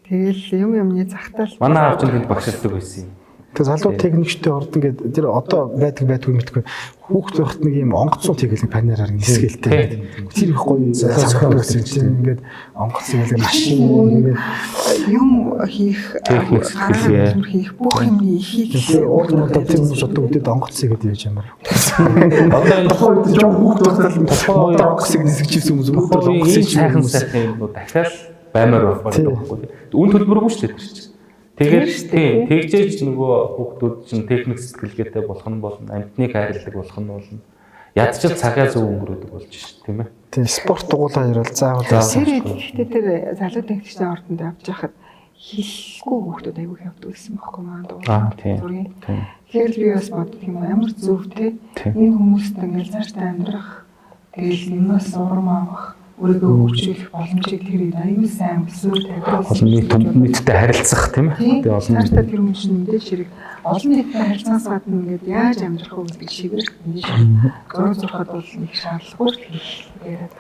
Тэгэл юм юмны захтал. Манай аав чинь тэнд багшилдаг байсан юм. Тэгээ залуу техникчтэй ордон гэдэг тэр одоо байдаг байдгүй мэдгүй. Хүүхд байхад нэг юм онгоцсон техник панераар нисгэлтэй. Тэр их гоё санагддаг байсан чинь ингээд онгоц ингээл машин ингээд юм хийх Техник гараа сэтгэлгээ. хөдөлмөр хийх бүх юмны ихийг тэр уул нь одоо тэр хүмүүс одоо үдээд онгоцсон гэдэг яаж ямар. Одоо энэ Тухайн үед жоо хүүхд байхад л онгоцыг нисгэж ирсэн хүмүүс өнөөдөр тухайн онгоцыг ийм сайхан сайхан юмнууд дахиад баймаар байна байхгүй. Үн төлбөргүй шүү дээ тэр чинь. Тэгээд тийм тэгжээж нөгөө хүүхдүүд чинь техник сэтгэлгээтэй болох нь болно, амьтныг хайрладаг болох нь болно. Ядчил цагаа зөв өнгөрөөдөг болж шээ, тийм ээ. Тийм спорт дугуулаа ярил заавал Тэр гэхдээ тэр залуу техникчдийн ордонд явж байхад хилгүй хүүхдүүд айгүй их явдаг гэсэн байхгүй маань Аа, тийм. зургийн. Тийм. Тэгэхээр би бас боддог юм амар зөв те. Тийм. Энэ хүмүүст ингээл цаашдаа амьдрах тэгэл юмас урам авах өөрийгөө хөгжүүлэх боломжийг тэр үед аюул сайн өсвөр тавьдаг. Олон нийт нийттэй харилцах тийм ээ. Тэгээ олон Цаашдаа тэр хүн чинь мэдээж хэрэг олон нийттэй харилцаанаас гадна ингээд яаж амьдрах вэ гэдэг шивэр мэдээж хэрэг. Зураг зурхад бол нэг шаардлагагүй л яриад.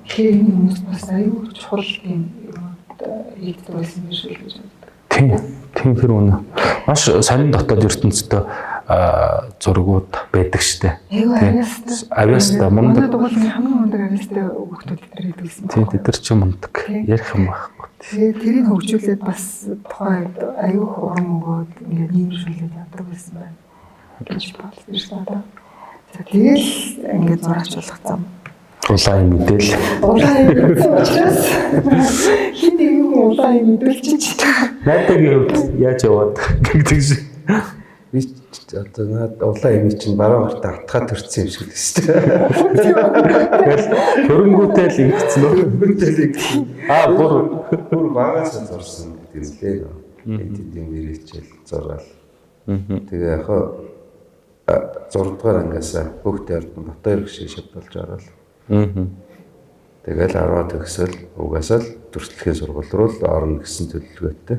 Тэгэхээр энэ хүмүүс бас аюул чухал тийм юмуд хийгддэг байсан биш үү гэж боддог. Тийм. Тийм тэр үнэ. Маш сонин дотоод ертөнцийн зургууд байдаг штэ. Айгүй Тийм. авьяастай. Авьяастай, мундаг. Манай дугуулын хамгийн мундаг авьяастай хүүхдүүд тэр хийдэг гэсэн. Тийм тэд нар чинь мундаг. Тийм. Ярих юм байхгүй. Тэгээд тэрийг хөгжүүлээд бас тухайн үед аюу их урам өгөөд ингээд нийгэмшүүлээд явдаг байсан байна гэж бодсон шүү дээ. За тэгэл ингээд зураач болох зам. Улаан мэдээлэл. Улаан юм мэдсэн учраас хин нэг юм улаан юм мэдүүлчих. Найдагийн хувьд яаж яваад гэдэг шиг. Би ч одоо наад улаан юм чинь баруун гартаа атгаа төрсөн юм шиг л шүү дээ. Тэгэл хөрөнгөтэй л ингэсэн үү? Хөрөнгөтэй ингэсэн. Аа бүр Бүр багаас нь зурсан гэдэг юм лээ. Энд тэнд юм ирээчэл зураал. Тэгээ яг хаа 6 дугаар ангиас хүүхдээ ордон Батбаяр гişиг шат болж ороод. Тэгэл 10 төгсөл угаасаа л дүрслэхийн сургууль руу л орно гэсэн төлөвлөгөөтэй.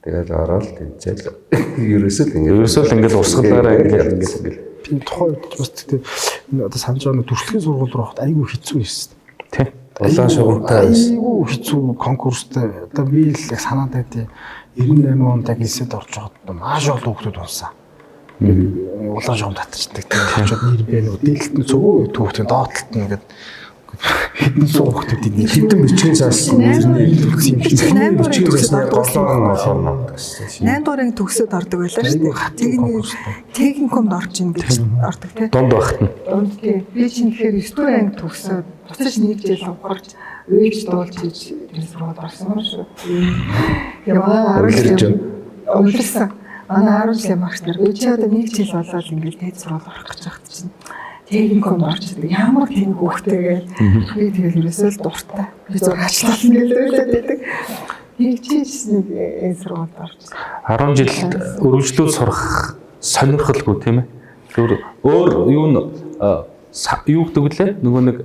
Тэгэл ороод тэнцэл ерөөсөө л ингэ Ерөөсөө л ингээл урсгалаараа ингээл ингээл ингээл. Би тухайн үед бас тэгтээ энэ одоо санаж байгаа нэг дүрслэхийн сургууль руу ороход айгүй хэцүү байсан. Тий. Улаан шугамтай байсан. Айгүй хэцүү конкурстай. Одоо би л яг санаад байдیں۔ 98 онд яг элсэд орж байхад маш олон хүүхдүүд унсан. Улаан шугам татчихдаг. Тэгээд очиод нэр бэ нөгөө дээлт нь цөгөө хүүхдийн доотлолт нь ингээд хэдэн суу хүүхдүүдийн нэр Хитэн бичгийн цаас нэрний илүүсэн юм шиг. Найм дугаар бичгийн төгсөөд цаасны ордог байсан голоон байхгүй. орно гэсэн. 8 дугаар анги төгсөөд ордог байлаа шүү Айгүй дээ. хатуу Техник конкурстай. техникумд орж ийн гэж ордог те. Дунд багт нь. Дунд тий. Би чинь тэгэхээр 9 дугаар анги төгсөөд буцаж нэг жил ухарч уйж дуулж иж тэр сургуульд орсон юм шүү. Яваа 10 Улирч жил. Улирсан. Манай 10 жилийн багш нар би чи одоо нэг жил болоод ингээл дээд сургууль орох гэж байхад чинь техникумд орж идэг. Ямар тийм хүүхдээ гээл. Би тэгэл ерөөсөө л дуртай. Би зураачлал ингээл ойлоод байдаг. Тэгжиж нэг энэ сургуульд орж. 10 жил өргөжлүүл сурах сонирхолгүй тийм ээ. Зүгээр өөр юу н юу гэдэг вүлээ? Нөгөө нэг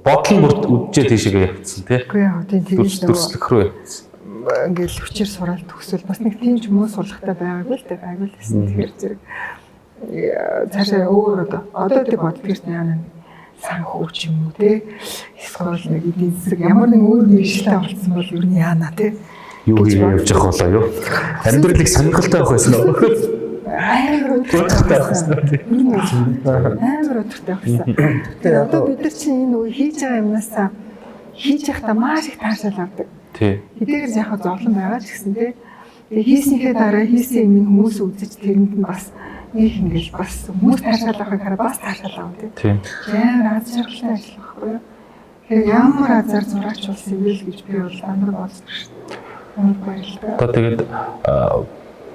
бодол нь бүрт үджээ тийшээ явцсан тий. Үгүй яа тийм тэгэл нөгөө Дүрслэх рүү явцсан. ингээл хүчээр сураал төгсвөл бас нэг тийм ч муу сурлагатай байгаагүй л дээ байгаагүй л гэсэн. Тэгэхээр зэрэг цаашаа өөр одоо тэг боддог чинь яа нэг санхүү ч юм уу те эсвэл нэг эдийн засаг ямар нэг өөр мэргэжилтэй болсон бол ер нь яана те Юу хийгээ явж явах болоо юу? Амьдралыг сонирхолтой авах байсан уу? Амар өдөртэй байсан. Амар өдөртэй байсан. Тэгэхээр одоо бид нар чинь энэ үе хийж байгаа юмнасаа хийж явахдаа маш их таашаал авдаг. Тий. Хэдийгээр яг хаа зовлон байгаа ч гэсэн тий. Тэгээ хийснийхээ дараа хийсэн юм хүмүүс үзэж тэрэнд нь бас нэг ингээл бас хүмүүс таашаал авахыг хараа бас таашаал авна тий. Тийм. Амар аз жаргалтай ажил байхгүй юу? Тэгэхээр ямар азар зураач болсон юм бэ л гэж би бол амар боддог шүү дээ. Амар баярлалаа. Одоо тэгээд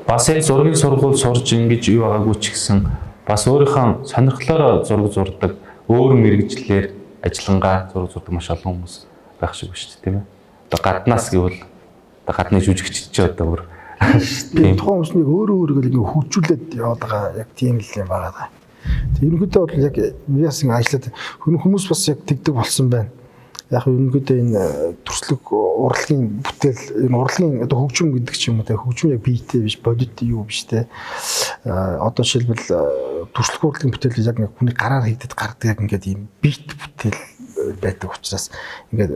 Бас энэ зургийн сургууль сурж ингэж юу байгаагүй ч гэсэн бас өөрийнхөө сонирхлоороо зураг зурдаг, өөр мэрэгжлээр ажиллангаа зураг зурдаг маш олон хүмүүс байх шиг байна шүү дээ, тийм ээ. Одоо гаднаас гэвэл одоо гадны жүжигч чи одоо бүр тийм тухайн хүмүүснийг өөрөө өөрийгөө ингэ хөгжүүлээд яваад байгаа яг тийм л юм байгаа даа. Тэг ерөнхийдөө бол яг би бас ингэ ажиллаад хүмүүс бас яг тэгдэг болсон байна. Яг ерөнхийдөө энэ төрслөг урлагийн бүтээл энэ урлагийн одоо хөгжим гэдэг ч юм уу те хөгжим яг биетэй биш бодит юу биш те. Одоо жишээлбэл төрслөг урлагийн бүтээл яг нэг хүний гараар хийгдэд гардаг яг ингээд ийм биет бүтээл байдаг учраас ингээд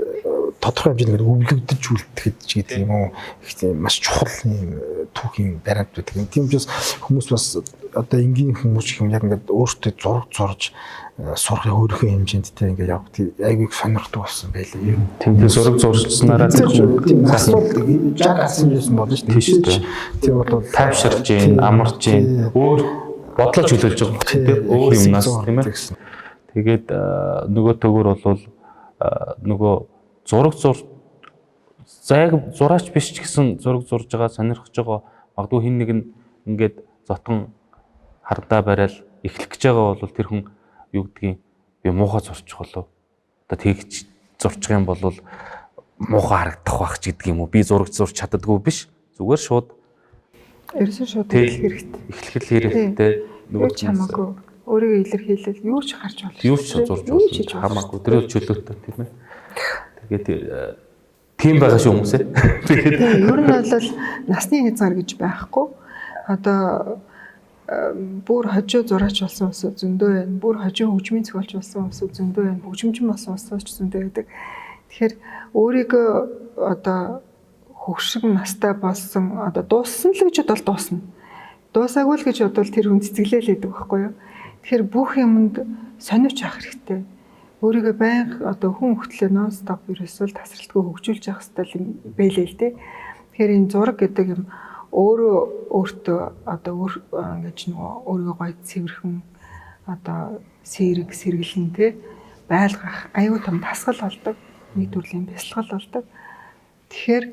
тодорхой хэмжээнд ингээд өвлөгдөж үлдэхэд ч гэдэг юм уу их тийм маш чухал юм түүхийн баримт байдаг. Тийм учраас хүмүүс бас одоо энгийн хүмүүс гэх юм яг ингээд өөртөө зураг зурж сурах өөрийнхөө хэмжээнд те ингээд явах айгүй сонирхдаг болсон байлээ. Тийм тийм зураг зуржсанараа тийм нас бол 60 гарсан байсан болно шүү дээ. Тийм бол тайвширж гин, амарч гин, өөр бодлоо чөлөөлж байгаа тийм өөр юмнаас тийм ээ. Тэгээд нөгөө төгөр бол нөгөө зураг зур зайг зураач биш ч гэсэн зураг зурж байгаа сонирхож байгаа магадгүй хин нэг нь ингээд зотон хардаа барайл эхлэх гэж байгаа бол тэр хүн юу гэдгийг би муухай зурчих болов. Одоо тэгж зурчих юм бол муухай харагдах байх ч гэдэг юм уу. Би зураг зурч чаддаггүй биш. Зүгээр шууд ерөөсөн шууд эхлэх хэрэгтэй. Эхлэх хэрэгтэй. Нөгөө чамаагүй өөрийгөө илэрхийлэл юу ч гарч болно. Юу ч зурж болно. Хамаагүй. Тэр бол чөлөөтэй тийм ээ. Тэгээд тийм байгаа шүү хүмүүс ээ. Тэгээд ер нь бол насны хязгаар гэж байхгүй. Одоо бүр хожуу зураач болсон хүмүүс зөндөө байна. Бүр хожуу хөгжмийн зохиолч болсон хүмүүс зөндөө байна. Хөгжимчин болсон хүмүүс ч зөндөө байдаг. Тэгэхээр өөрийгөө одоо хөгшин настай болсон одоо дууссан л гэж бодвол дуусна. Дуусаагүй л гэж бодвол тэр хүн цэцгэлээл байдаг байхгүй юу? Тэгэхээр бүх юмд сониуч авах хэрэгтэй. Өөрийгөө байнга одоо хүн хөтлөө нон стоп ерөөсөө л тасралтгүй хөгжүүлж явах хэрэгтэй юм бэлээ л дээ. Тэгэхээр энэ зураг гэдэг юм өөрөө өөртөө одоо ингэж нөгөө өөрийгөө гоё цэвэрхэн одоо сэрэг сэргэлэн те байлгах аюу том дасгал болдог. Нэг төрлийн бясалгал болдог. Тэгэхээр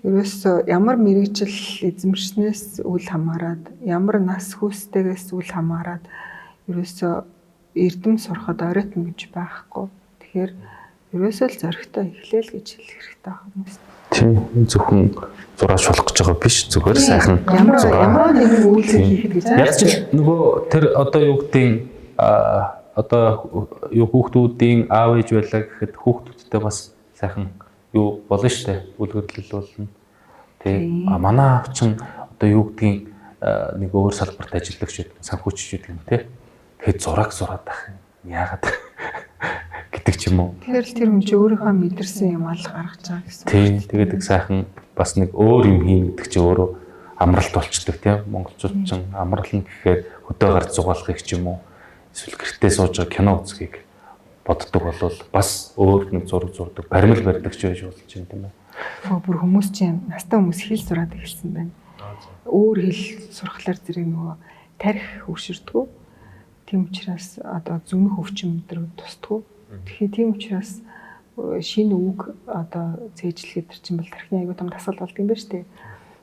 ерөөсөө ямар мэрэгжил эзэмшнээс үл хамааран ямар нас хүүстэйгээс үл хамааран ерөөсөө эрдэм сурахад оройтно гэж байхгүй. Тэгэхээр ерөөсөө л зоригтой эхлээл гэж хэлэх хэрэгтэй байна хүмүүс. Тийм зөвхөн зураач болох гэж байгаа биш зүгээр сайхан ямар нэгэн үйлдэл хийхэд гэж. Яг ч нөгөө тэр одоо юу гэдгийг одоо юу хүүхдүүдийн аав ээж байлаа гэхэд хүүхдүүдтэй бас сайхан юу болно штэ үлгэрлэл болно. Тэг манай аав чин одоо юу гэдгийг нэг өөр салбарт ажиллагч гэдэг санхүүчч гэдэг юм те. Тэгэхээр зураг зураад байх юм. Яагаад гэдэг ч юм уу. Тэгэхээр л тэр хүн чи өөрийнхөө мэдэрсэн юм алга гаргаж байгаа гэсэн. Тийм. Тэгээд их сайхан бас нэг өөр юм хийн гэдэг чи өөрөө амралт болчдөг тийм. Монголчууд ч амрал нь гэхээр хөдөө гарч зугаалахыг ч юм уу. Эсвэл гэртээ сууж байгаа кино үзхийг боддог болвол бас өөр нэг зураг зурдаг, баримл барьдаг ч байж болж байна тийм ээ. Бүр хүмүүс чинь настай хүмүүс хэл сураад эхэлсэн байна. Өөр хэл сурахлаар зэрэг нөгөө тарих хөвшөрдгөө. Тийм учраас одоо зүнх өвчин өдр тусдгүй. Тэгэхээр тийм учраас шинэ үг одоо цээжлэхэд тэр чинь бол тархины аягүй том дасгал болд юм байна шүү дээ.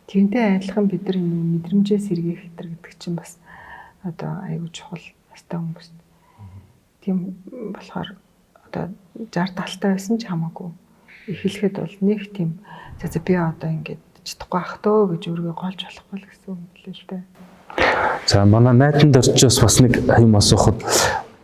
Тэрнтэй адилхан бид нар энэ мэдрэмжээ сэргээх гэтэр гэдэг чинь бас одоо аягүй чухал настай хүмүүст. Тийм болохоор одоо 60 70 байсан ч хамаагүй. Эхлэхэд бол нэг тийм за би одоо ингэж чадахгүй ах дөө гэж өөрийгөө голж болохгүй л гэсэн юм билээ л дээ. За манай найдан дөрчөөс бас нэг юм асуухад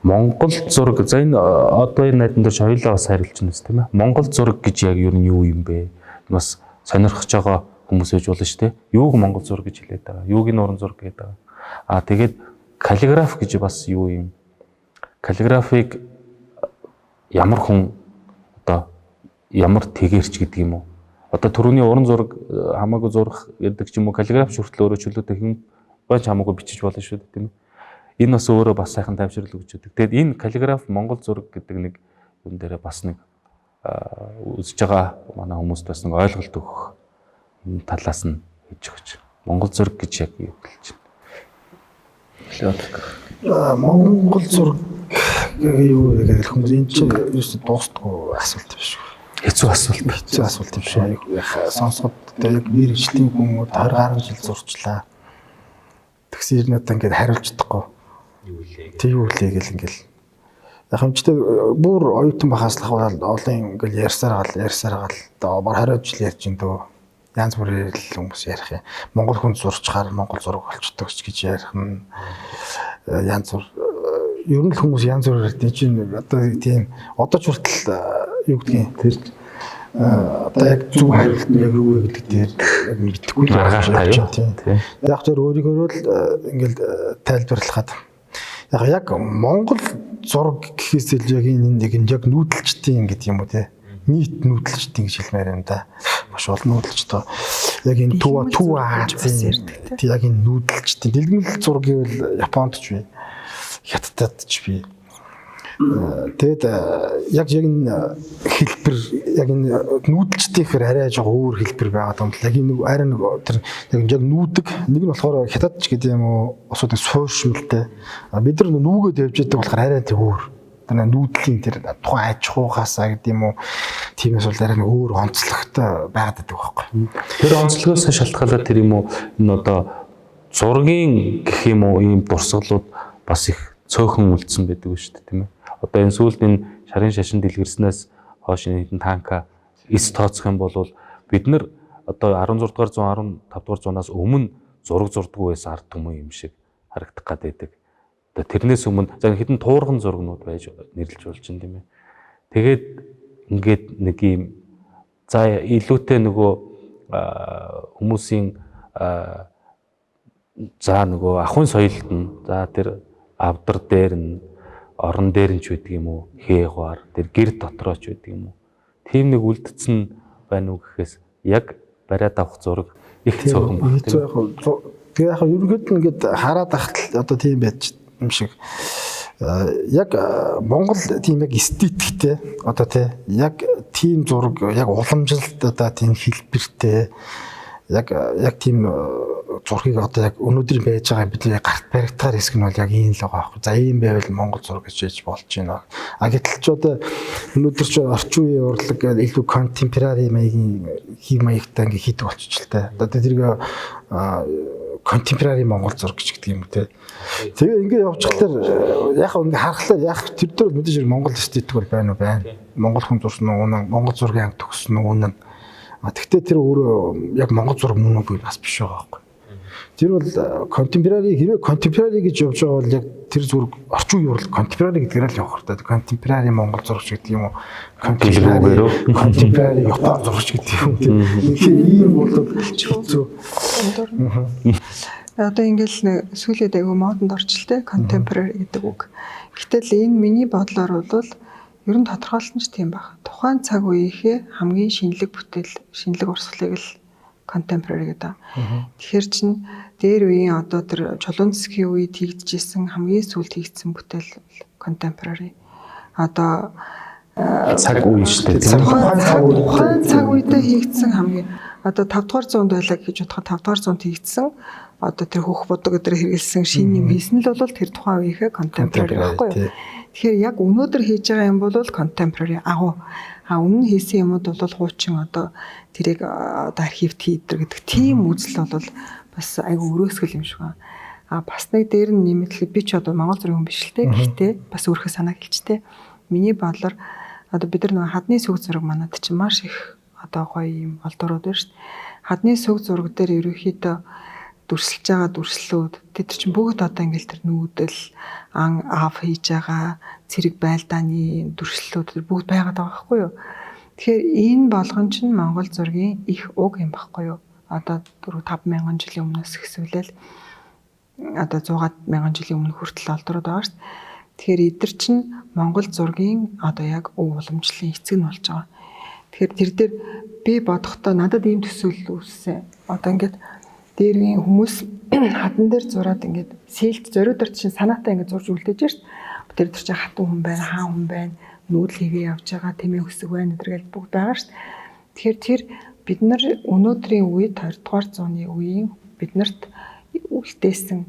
Монгол зураг за энэ одоо энэ найдан дөрч хоёулаа бас хариулж байна тийм ээ. Монгол зураг гэж яг юу юу юм бэ? Бас сонирхож байгаа хүмүүс байж болно шүү дээ. Юуг Монгол зураг гэж хэлээд байгаа? Юуг нь уран зураг гэдэг байгаа? Аа тэгээд каллиграф гэж бас юу юм? Каллиграфыг ямар хүн одоо ямар тэгэрч гэдэг юм уу? Одоо түрүүний уран зураг хамаагүй зурах гэдэг ч юм уу каллиграф хүртэл өөрөө чөлөөтэй хэн байж хамаагүй бичиж болно шүү дээ тийм ээ. Энэ бас өөрөө бас сайхан тайвшрал өгч өгдөг. Тэгээд энэ каллиграф Монгол зураг гэдэг нэг юм дээрээ бас нэг үзэж байгаа манай хүмүүст бас нэг ойлголт өгөх энэ талаас нь хийж өгч. Монгол зураг гэж яг юу хэлж байна? Монгол зураг юу гэдэг хүмүүс энэ чинь ерөөсөө дуустдаггүй асуулт биш үү? Хэцүү асуулт. Хэцүү асуулт юм шиг. Яг сонсоход яг мэргэжлийн хүмүүс 20 гаруй жил зурчлаа. Тэгсэн ер нь одоо ингээд хариулж чадахгүй. Юу лээ. Тэг юу лээ гэл ингээл. Яг хэмжтэй бүр оюутан бахаас л олон ингээл ярьсаар гал одоо бар 20 жил ярьж ин дөө. Янз бүрээр л хүмүүс ярих юм. Монгол хүн зурчхаар монгол зураг болчдөг ч гэж ярих нь янз бүр ер нь л хүмүүс янз бүрээр ярьдаг чинь одоо тийм одоо ч хүртэл юу гэдгийг тэр одоо яг зөв хариулт нь яг юу вэ гэдэг дээр яг мэдэхгүй л Маргааштай юу? Тийм. Яг тэр өөрийгөө л ингээл тайлбарлахад яг Монгол зураг гэхээс илүү яг энэ нэг яг нүүдэлчдийн гэдэг юм уу те. Нийт нүүдэлчдийн гэж хэлмээр юм да. Маш олон нүүдэлчтэй. Яг энэ Түва Азийн тий яг энэ нүүдэлчдийн дэлгэмэл зураг гэвэл Японд ч бий. Хятадд ч бий. Тэгэд яг энэ хэлбэр яг энэ нүүдэлчдийнхэр арай жоо өөр хэлбэр байгаад юм л яг энэ арай нэг тэр яг нүүдэг нэг нь болохоор хятад ч гэдэг юм уу усуудын сууршмалтай бид нар нүүгээд явж байдаг болохоор арай тэг өөр тэр нүүдлийн тэр тухайн аж ахуйгаасаа гэдэг юм уу тиймээс бол арай нэг өөр онцлогтой байгаад байдаг байхгүй. Тэр онцлогоос шалтгаалаад тэр юм уу энэ одоо зургийн гэх юм уу ийм дурсгалууд бас их цөөхөн үлдсэн байдаг шүү дээ тийм ээ. Одоо энэ сүүлд энэ шарын шашин дэлгэрснээс хойш энэ хэдэн танка эс тооцох юм бол бид нар одоо 16 дугаар зуун 15 дугаар зуунаас өмнө зураг зурдгүй байсан ард түмэн юм шиг харагдах гад байдаг. Одоо тэрнээс өмнө за хэдэн туурган зургнууд байж нэрлэж болж байна тийм ээ. Тэгээд ингээд нэг юм за илүүтэй нөгөө хүмүүсийн за нөгөө ахуйн соёлд нь за тэр авдар дээр нь орон дээр нь ч байдаг юм уу хээгвар тэр гэр дотроо ч байдаг юм уу тийм нэг үлдсэн байна уу гэхээс яг бариад авах зураг их цөөхөн байна. Тэгээ яг ерөнхийд нь ингээд хараад ахтал одоо тийм байж юм шиг яг Монгол тийм яг эстетиктэй одоо тий яг тийм зураг яг уламжлалт одоо тийм хэлбэртэй яг тийм зургийг одоо яг өнөөдөр байж байгаа бидний гарт баригдахаар хэсэг нь бол яг ийм л байгаа байхгүй. За ийм байвал монгол зураг гэж хийж болж байна. А гэтэл ч одоо өнөөдөр ч орчин үеийн урлаг илүү contemporary маягийн хэв маягтай ингээ хийдэг болчихлоо. Одоо тэрийг contemporary монгол зураг гэж гэдэг юм те. Тэгээ ингээ явчихлаар яг ингээ харахлаар яг тэр дээр мэдээж монгол эстетик бол байна уу байна. Монгол хүн зурсан уу үнэн, монгол зургийн анги төгссөн уу үнэн. А тэгтээ тэр өөрөө яг монгол зураг мөн үгүй бас биш байгаа байхгүй. Тэр бол contemporary хэрвээ contemporary гэж явж байгаа бол яг тэр зураг орчин үеийн урлаг contemporary гэдгээр л явах хэрэгтэй. Contemporary монгол зурагч гэдэг юм уу? Contemporary Япон зурагч гэдэг юм тийм. Тэгэхээр ийм бол хэцүү. Одоо ингээл нэг сүүлээд айгүй модонд орчлээ contemporary гэдэг үг. Гэтэл энэ миний бодлоор бол ер нь тодорхойлсон ч тийм баг. Тухайн цаг үеийнхээ хамгийн шинэлэг бүтээл, шинэлэг урсгалыг л contemporary гэдэг. Тэгэхээр чин дээр үеийн одоо тэр чулуун зэсгийн үед хийгдэжсэн хамгийн сүүлд хийгдсэн бүтээл contemporary. Одоо цаг үе шүү дээ. Тухайн цаг үедээ хийгдсэн хамгийн одоо 5 дугаар зуунд байлаа гэж бодоход 5 дугаар зуунд хийгдсэн одоо тэр хөх будаг өдр хэрэгэлсэн шинэ юм хийсэн л бол тэр тухайн үеийнхээ contemporary байхгүй юу? Тэгэхээр яг өнөөдөр хийж байгаа юм бол contemporary агуу. А өмнө хийсэн юмуд бол хуучин одоо тэрийг одоо архивт хийдэр гэдэг тийм үзэл бол бас айгүй өрөөсгөл юм шиг байна. А бас нэг дээр нь нэмэлт би ч одоо монгол зургийн хүн биш л те. Гэхдээ бас өөрийнхөө санааг хэлжтэй. Миний бодлоор одоо бид нар нөгөө хадны сүг зураг манад чинь маш их одоо гоё юм олдорууд байна шүү дээ. Хадны сүг зураг дээр ерөнхийдөө дүрсэлж байгаа дүрслүүд тэд чинь бүгд одоо ингээл тэр нүүдэл ан ав хийж байгаа цэрэг байлдааны дүрслэлүүд бүгд байгаад байгаа байхгүй юу. Тэгэхээр энэ болгон чинь монгол зургийн их уг юм байхгүй юу. Одоо 4 5 мянган жилийн өмнөөс хэсвэлэл одоо 100 мянган жилийн өмнө хүртэл олдроод байгаа шүү дээ. Тэгэхээр эдгээр чинь монгол зургийн одоо яг өв уламжлалын эцэг нь болж байгаа. Тэгэхээр тэр дээр би бодохдоо надад ийм төсөөлөл үүссэн. Одоо ингээд дээр үеийн хүмүүс хадан дээр зураад ингээд сэлт зориудаар чинь санаатай ингээд зурж үлдээж шít. Тэр тэр чинь хатан хүн байна, хаан хүн байна, нүүдэл хийгээ явж байгаа, тэмээ өсөг байна гэдэргээл бүгд байгаа шít. Тэгэхээр тэр бид нар өнөөдрийн үед 20 дугаар зууны үеийн биднэрт үлдээсэн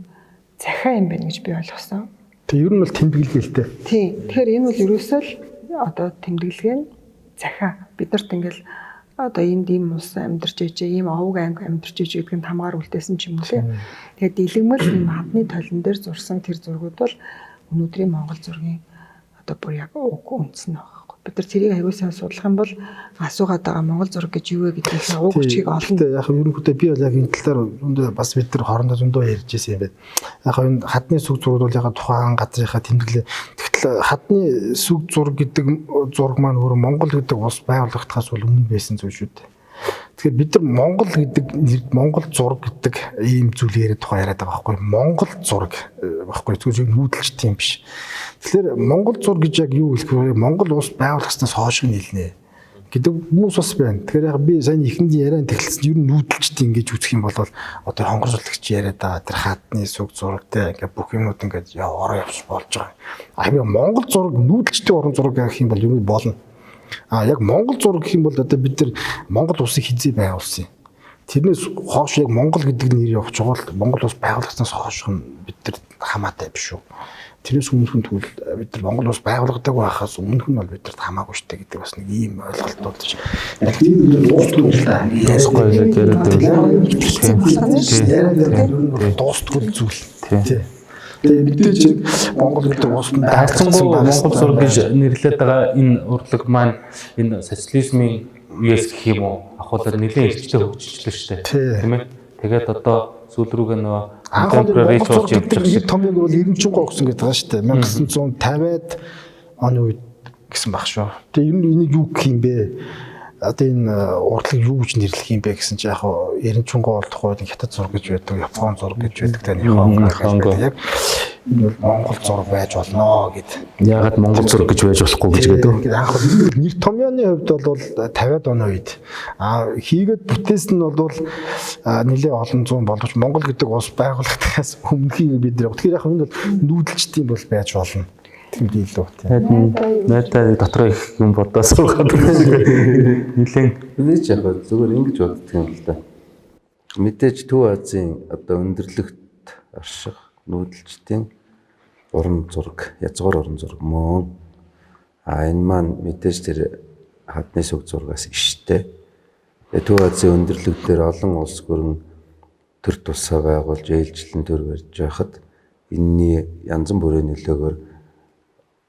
захиа юм байна гэж би ойлгосон. Тэг ер нь бол тэмдэглэгээ л дээ. Тийм. Тэгэхээр энэ бол ерөөсөө л одоо тэмдэглэгээ нь захиа. Биднэрт ингээл одоо энд ийм улс амьдарч ээжээ, ийм овог анги амьдарч ээж гэдг нь хамгаар үлдээсэн ч юм уу лээ. Тэгээд дэлгэмэл ийм хадны толон дээр зурсан тэр зургууд бол өнөөдрийн Монгол зургийн одоо бүр яг уг үндэс нь байгаа байхгүй. Бид нар тэрийг аягүй сайн судлах юм бол асуугаад байгаа Монгол зураг гэж юу вэ гэдгийг уг үчиг олно. Гэхдээ яг ерөнхийдөө би бол яг энэ талаар зөндөө бас бид нар хоорондоо зөндөө ярьж ирсэн юм байна. Яг энэ хадны сүг зураг бол яг тухайн газрынхаа тэмдэглээ. Тэгтэл хадны сүг зураг гэдэг зураг маань өөрөө Монгол гэдэг улс байгуулагдахаас бол өмнө байсан зүйл шүү дээ. Тэгэхээр бид нар Монгол гэдэг нэр, Монгол зураг гэдэг ийм зүйл яриад тухай яриад байгаа байхгүй. Монгол зураг байхгүй. Зүгээр нүүдэлчт юм биш. Тэгэхээр Монгол зураг гэж яг юу хэлэх вэ? Монгол улс байгуулагдсанаас хойш нь хэлнэ гэдэг хүмүүс бас байна. Тэгэхээр яг би сайн эхэнд яриан тэглэсэн ер нь нүүдэлчт ингэж үзэх юм бол одоо хонгоржуулагч яриад байгаа тэр хадны сүг зураг те ингээ бүх юмнууд ингээд ороо явж болж байгаа. А би Монгол зураг нүүдэлчдийн уран зураг гэх юм бол юм болно. А яг Монгол зураг гэх юм бол одоо бид нар Монгол улсыг хизээ байгуулсан юм. Тэрнээс хойш яг Монгол гэдэг нэр явж байгаа бол Монгол улс байгуулагдсанаас хойш нь бид нар хамаатай биш үү. Тэрнээс өмнөх нь тэгвэл бид нар Монгол улс байгуулагдаагүй байхаас өмнөх нь бол бидэрт хамаагүй штэ гэдэг бас нэг ийм ойлголт болж. Яг тийм дуустгүй л да. Дуусахгүй юм яриад байвал. Яриад дуустгүй зүйл. Тий. Тэгээ мэдээж Монгол гэдэг улс байгуулагдсан Монгол зураг гэж нэрлээд байгаа энэ урлаг маань энэ социализмын үеэс гэх юм уу ахуулаад нэлээд эрчтэй хөгжичлээ шүү дээ. Тийм ээ. Тэгээд одоо сүүл рүүгээ нөгөө contemporary болж явж байгаа шиг. Томьёог бол 90 гоо гэсэн гэдэг байгаа шүү дээ. 1950-ад оны үед гэсэн баг шүү. Тэгээ ер нь энийг юу гэх юм бэ? Одоо энэ урлаг юу гэж нэрлэх юм бэ гэсэн чи яг 90 гоо бол тухайд хятад зураг гэж байдаг, Япон зураг гэж байдаг, тань Хонго гэж байдаг. Яг энэ бол Монгол зураг байж болно гэд. Яагаад Монгол зураг гэж байж болохгүй гэж гэдэг. Анх нэр томьёоны хувьд бол 50-ад оны үед хийгээд бүтээсэн нь бол нэлээ олон зуун боловч Монгол гэдэг улс байгуулагдахаас өмнөхийг бид нар. Тэгэхээр яг энэ бол нүүдэлчдийн бол байж болно. Тийм дийлүү тийм. Найдаа дотроо их юм бодоо суугаад нэлээд мэдээж яг зүгээр ингэж боддог юм л да. Мэдээж Төв Азийн одоо өндөрлөгт орших нүүдэлчдийн уран зураг, язгуур уран зураг мөн. А энэ маань мэдээж тэр хадны сүг зургаас иштэй. Төв Азийн өндөрлөг дээр олон улс гүрэн төр тусаа байгуулж ээлжлэн төр барьж байхад энэний янз бүрийн нөлөөгөөр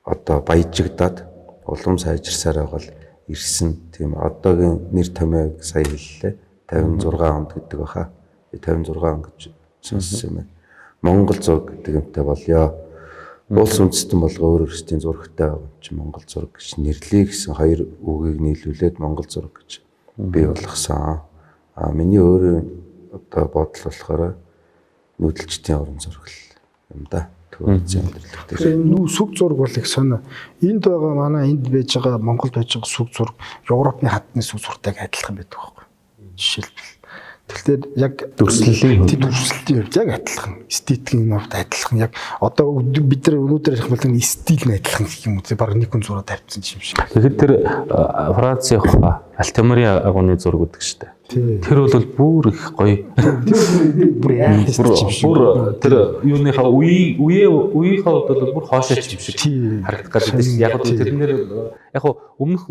одоо баяжигдаад улам сайжирсаар байгаа л ирсэн. Тийм одоогийн нэр томьёог сая хэллээ. 56 онд гэдэг баха. 56 он гэж сонссон юм байна. Монгол зураг гэдэг юмтай болёо. Улс үндэстэн болго өөр өөрсдийн зурагтай байгаа юм чи Монгол зураг гэж нэрлэе гэсэн хоёр үгийг нийлүүлээд Монгол зураг гэж бий болгосон. А миний өөрөө одоо бодол болохоор нүүдэлчдийн уран зураг л юм да. Тэгэхээр энэ сүг зураг бол их сонио. Энд байгаа манай энд байж байгаа Монголд байж байгаа сүг зураг Европын хадны сүг зурагтайг адилхан байдаг байхгүй. Жишээлбэл. Тэгэхээр яг дүрслэлийн хувьд яг адилхан. Эстетикийн хувьд адилхан. Яг одоо бид нар өнөөдөр ярих бол энэ стил нь адилхан гэх юм уу. Бараг нэг хүн зураг тавьсан юм шиг. Тэгэхээр тэр Франц явах Алтемарын агууны зураг гэдэг шүү дээ. Тэр бол бүр их гоё. Бүр яа бүр тэр юуныхаа үеийнхаа хувьд бол бүр хоошооч юм шиг харагдах гэдэг чинь яг л тэрнэр яг өмнөх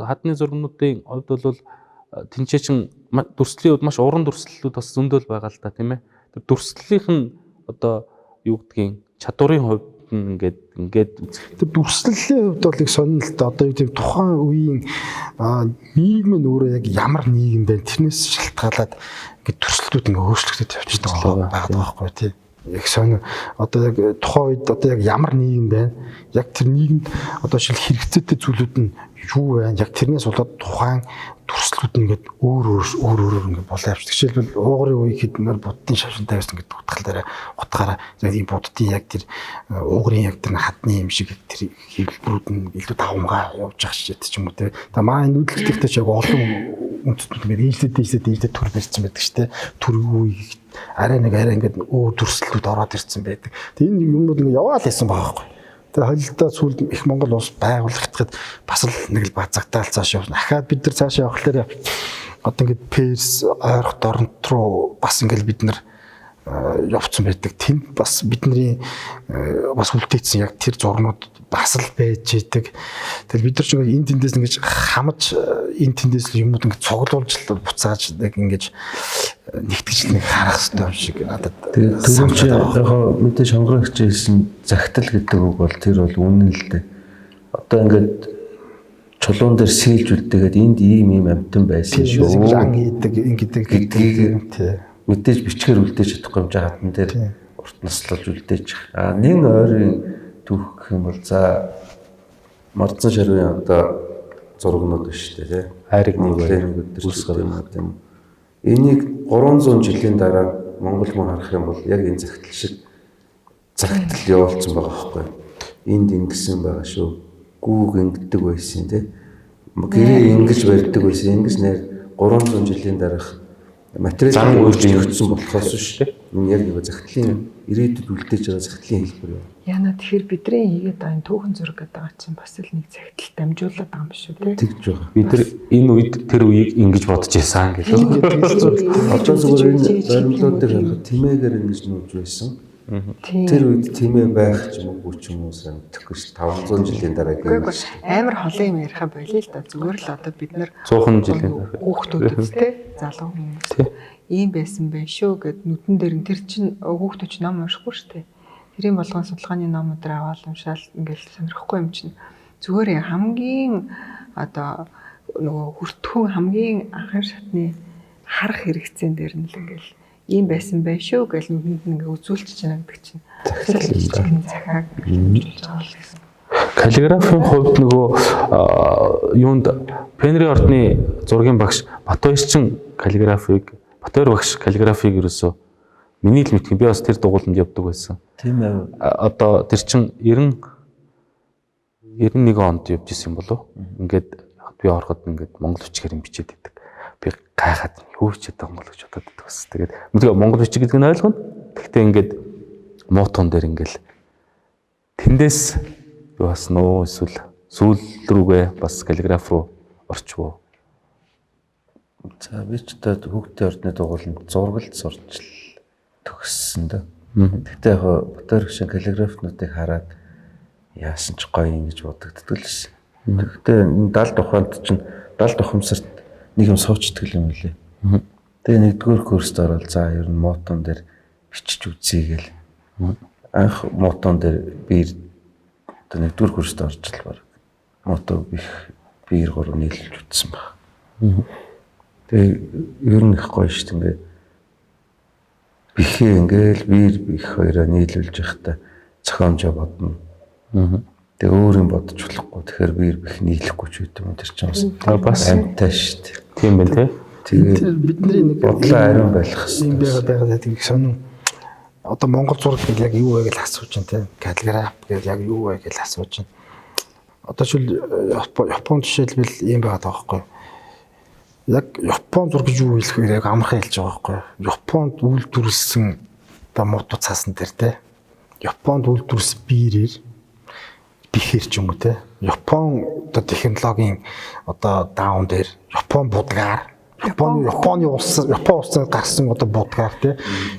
хадны зургнуудын хувьд бол тэнцээ чин дүрслийн хувьд маш уран дүрслэлүүд бас зөндөл байгаа л да тийм ээ. Тэр дүрслэлийнх нь одоо юу гэдгийг чадварын хувьд нь ингээд үзэх. Тэр дүрслэлийн хувьд бол их сонирхолтой. Одоо юу гэвэл тухайн үеийн нийгэм нь өөрөө яг ямар нийгэм бэ? Тэрнээс шалтгаалаад ингээд дүрслэлүүд ингээд өөрчлөгдөд явчихдаг байгаа байхгүй тий. Яг сонир одоо яг тухайн үед одоо яг ямар нийгэм байна? Яг тэр нийгэмд одоо шил хэрэгцээтэй зүйлүүд нь юу байна? Яг тэрнээс болоод тухайн дүрслэлүүд нь ингээд өөр өөрөөр ингээд болоо явчихдаг. Жишээлбэл уугарын үе хэд нэр буддын шавшин тавьсан гэдэг утгаар утгаараа яг ийм буддын яг тэр уугарын яг тэр хадны юм шиг тэр хэвлбэрүүд нь илүү давмгаа явж байгаа шээ ч юм уу те. Та манай нүүдэлчдэгтэй ч яг олон үндэстнүүд ингээд ээлжлээд төр барьсан байдаг шүү те. Төр үе арай нэг арай ингээд өөр дүрслэлүүд ороод ирсэн байдаг. Тэгээ энэ юмнууд ингээд яваал байсан байгаа байхгүй. Тэгээ холилдоо сүүлд их Монгол улс байгуулагдахад бас л нэг л базагдаал цааш явна. Дахиад бид нар цаашаа явхлаараа одоо ингээд Перс ойрох дорнот руу бас ингээд бид нар явцсан байдаг. Тэнд бас бидний бас үлдээсэн яг тэр зурнууд бас л байж идэг. Тэгэл бид нар ч энэ тэндээс ингэж хамаж энэ тэндээс л юмуд ингэж цуглуулж буцааж нэг ингэж нэгтгэж нэг харах хэрэгтэй юм шиг надад. Тэгээд түрүүн чи яг мэдээ шонгорогч хэлсэн загтал гэдэг үг бол тэр бол үнэн л дээ. Одоо ингээд чулуун дээр сэлж үлдээгээд энд ийм ийм амтан байсан шүү. Ан хийдэг ингэдэг гэдгийг тий. Мэдээж бичгээр үлдээж чадахгүй юм чи хатан дээр урт наслуулж үлдээж. А нэг ойрын түүх гэх юм бол за Мордсон шаруын одоо зургнууд биш үү тий. Хайрыг нэг өдөр үүсгэр юм уу тийм. Энийг 300 жилийн дараа Монгол мөн харах юм бол яг энэ загтал шиг загтал явуулсан байгаа байхгүй. Энд ингэсэн байгаа шүү. Гүүг ингэдэг байсан тий. Гэрээ ингэж барьдаг байсан. Ингэж нэр 300 жилийн дараах материал өөрчлөгдсөн болохоос шүү дээ. Энэ яг нэг загтлын ирээдүйд үлдээж байгаа загтлын хэлбэр юм. Яна тэгэхээр бидний хийгээд байгаа энэ түүхэн зураг гэдэг байгаа чинь бас л нэг загтал дамжуулаад байгаа юм шүү дээ. Тэгж байгаа. Бид нар энэ үед тэр үеийг ингэж бодож байсан гэдэг. Одоо зүгээр энэ баримлууд дээр харахад тэмээгээр ингэж нүүж байсан. Тэр үед тэмээ байх ч юм уу ч юм уу сайн мэдэхгүй ш 500 жилийн дараа гэмээр амар холын юм яриха болио л да. Зүгээр л одоо бид нар 100 жилийн дараа хүүхдүүд те залуу хүмүүс ийм байсан байх шүү гэд нүдэн дээр нь тэр чинь хүүхдүүд ч ном уншихгүй шүү дээ. Тэрийн болгон судалгааны ном өдр аваад уншаал ингээл сонирхгүй юм чинь зүгээр хамгийн одоо нөгөө хүртхүүн хамгийн анхын шатны харах хэрэгцээн дээр нь л ингээл ийм байсан байх шүү гэж нүдэнд нь ингээ үзүүлчих чинь гэдэг чинь жижигхэн захааг үзүүлж байгаа л гэсэн. Каллиграфийн хувьд нөгөө юунд Пенри ордны зургийн багш Батбаярчин каллиграфийг Батбаяр багш каллиграфийг ерөөсөө миний л мэдхин би бас тэр дугууланд явдаг байсан. Тийм ээ. Одоо тэр чин 90 91 онд явж исэн юм болов уу? Ингээд би ороход ингээд монгол бичгээр юм бичээд идэг. Би гайхаад юу бичээд байгаа юм бол гэж бодоод байдаг бас. Тэгээд мэдээ монгол бичиг гэдгийг нь ойлгоно. Тэгтээ ингээд муутун дээр ингээл тэндээс би бас нөө эсвэл сүүл рүүгээ бас каллиграф руу орчвоо. За би ч одоо хүүхдийн ордны дугууланд зургалт сурч төгссөн дөө. Тэгтээ яг Батөр гişин каллиграфнуудыг хараад яасан ч гоё юм гэж бодогддог л шээ. Тэгтээ энэ 70 ухаанд чинь 70 ухамсарт нэг юм суучдаг юм лээ. Тэгээ нэгдүгээр курст ороод за ер нь мотон дээр бичиж үзье гээл. Анх мотон дээр би одоо нэгдүгээр курст орж л баг. Мото бих биер гурав нийлүүлж үзсэн баг. Тэгээ ер нь их гоё шүү дээ ингээ. Бихээ ингээл биер бих хоёроо нийлүүлж явахдаа зохиомжоо бодно. Тэгээ өөр юм бодож болохгүй. Тэгэхээр биер бих нийлэхгүй ч гэдэг юм тэр чинь бас амтай шүү дээ. Тийм байна те. Тэгээд бидний нэг бодлоо ариун байх хэрэгтэй. Юм байгаа гэдэг их сонин. Одоо монгол зураг гэл яг юу вэ гэж асууж байна те. Каллиграф гэл яг юу вэ гэж асууж байна. Одоо шил Японд жишээлбэл ийм байгаа байхгүй. Яг Япон зураг гэж юу хэлэх вэ? Яг амархан хэлж байгаа байхгүй. Японд үйлдвэрлэсэн одоо муудуу цаасан дээр те. Японд үйлдвэрлэсэн биерээр бихээр ч юм уу те. Япон одоо технологийн одоо даун дээр Япон будгаар Японы улс Япон улсаас гарсан одоо будгаар те.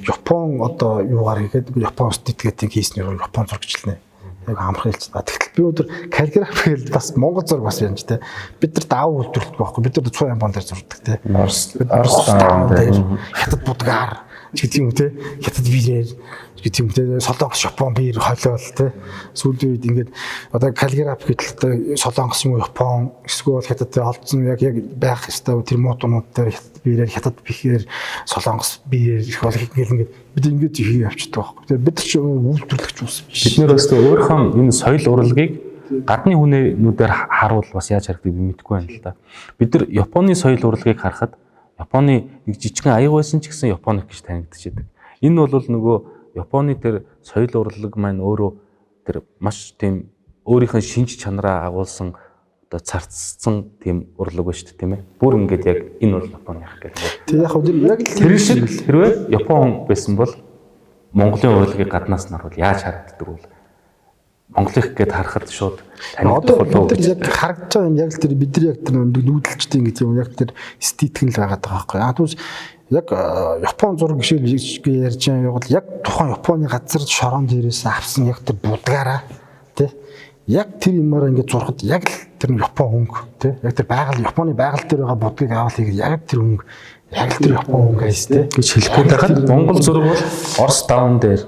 Япон одоо юугаар хийгээд Япон улс тэтгэдэг хийсэн нь Япон зурагчлаа. Яг амархан хэлж байгаа. Тэгтэл би өндөр каллиграфи гэл бас монгол зураг бас юм ч те. Бид нар даав үйлдвэрлэдэг байхгүй. Бид нар цуу Япон дээр зурдаг те. Орос даавн дээр хятад будгаар гэдэг юм те. Хятад биерээр гэдэг юм те. Солонгос Япон биер холиол те. Сүүлийн үед ингээд одоо каллиграфи гэтэл одоо Солонгос юм уу Япон эсвэл хятад олдсон яг байх ёстой тэр муутунууд дээр хятад биерээр хятад бихээр Солонгос биерээр их бол ингээд бид ингээд хийе явчихдаг байхгүй. Тэгэхээр бид ч үйлдвэрлэгч ус биш. Бид нэр өстө өөрийнхөө энэ соёл урлагийг гадны хүнүүдээр харуул бас яаж харагдгийг би мэдэхгүй байна л да. Бид нар Японы соёл урлагийг харахад Японы нэг жижигхэн аяг байсан ч гэсэн Японых гэж танигдчихэдэг. Энэ бол нөгөө Японы тэр соёл урлаг маань өөрөө тэр маш тийм өөрийнх нь шинж чанараа агуулсан одоо царцсан тийм урлаг ба шүү дээ тийм ээ. Бүр ингээд яг энэ бол Японых гэх. Тэг яг яг л тэр шиг хэрвээ Япон байсан бол Монголын урлагийг гаднаас нь харуул яаж харагддаг вэ? Монголых гэд харахад шууд танигдах болов уу? Яг харагдаж байгаа юм яг л тэр бид нар яг тэр нүүдэлчтэй ингэ юм яг тэр эстетик нь л байгаад байгаа байхгүй. А түүс Яг Япон зураг гişэл ярьж байгаа юм бол яг тухайн Японы газар шорон дээрээс авсан яг тэр будгаараа тий яг тэр юмараа ингээд зурхад яг л тэр Япон хөнгө тий яг тэр байгаль Японы байгаль дээр байгаа будгийг авал хийгээд яг тэр хөнгө яг л тэр Япон хөнгө айс тий гэж хэлэх гээд байхад Монгол зураг бол Орос даван дээр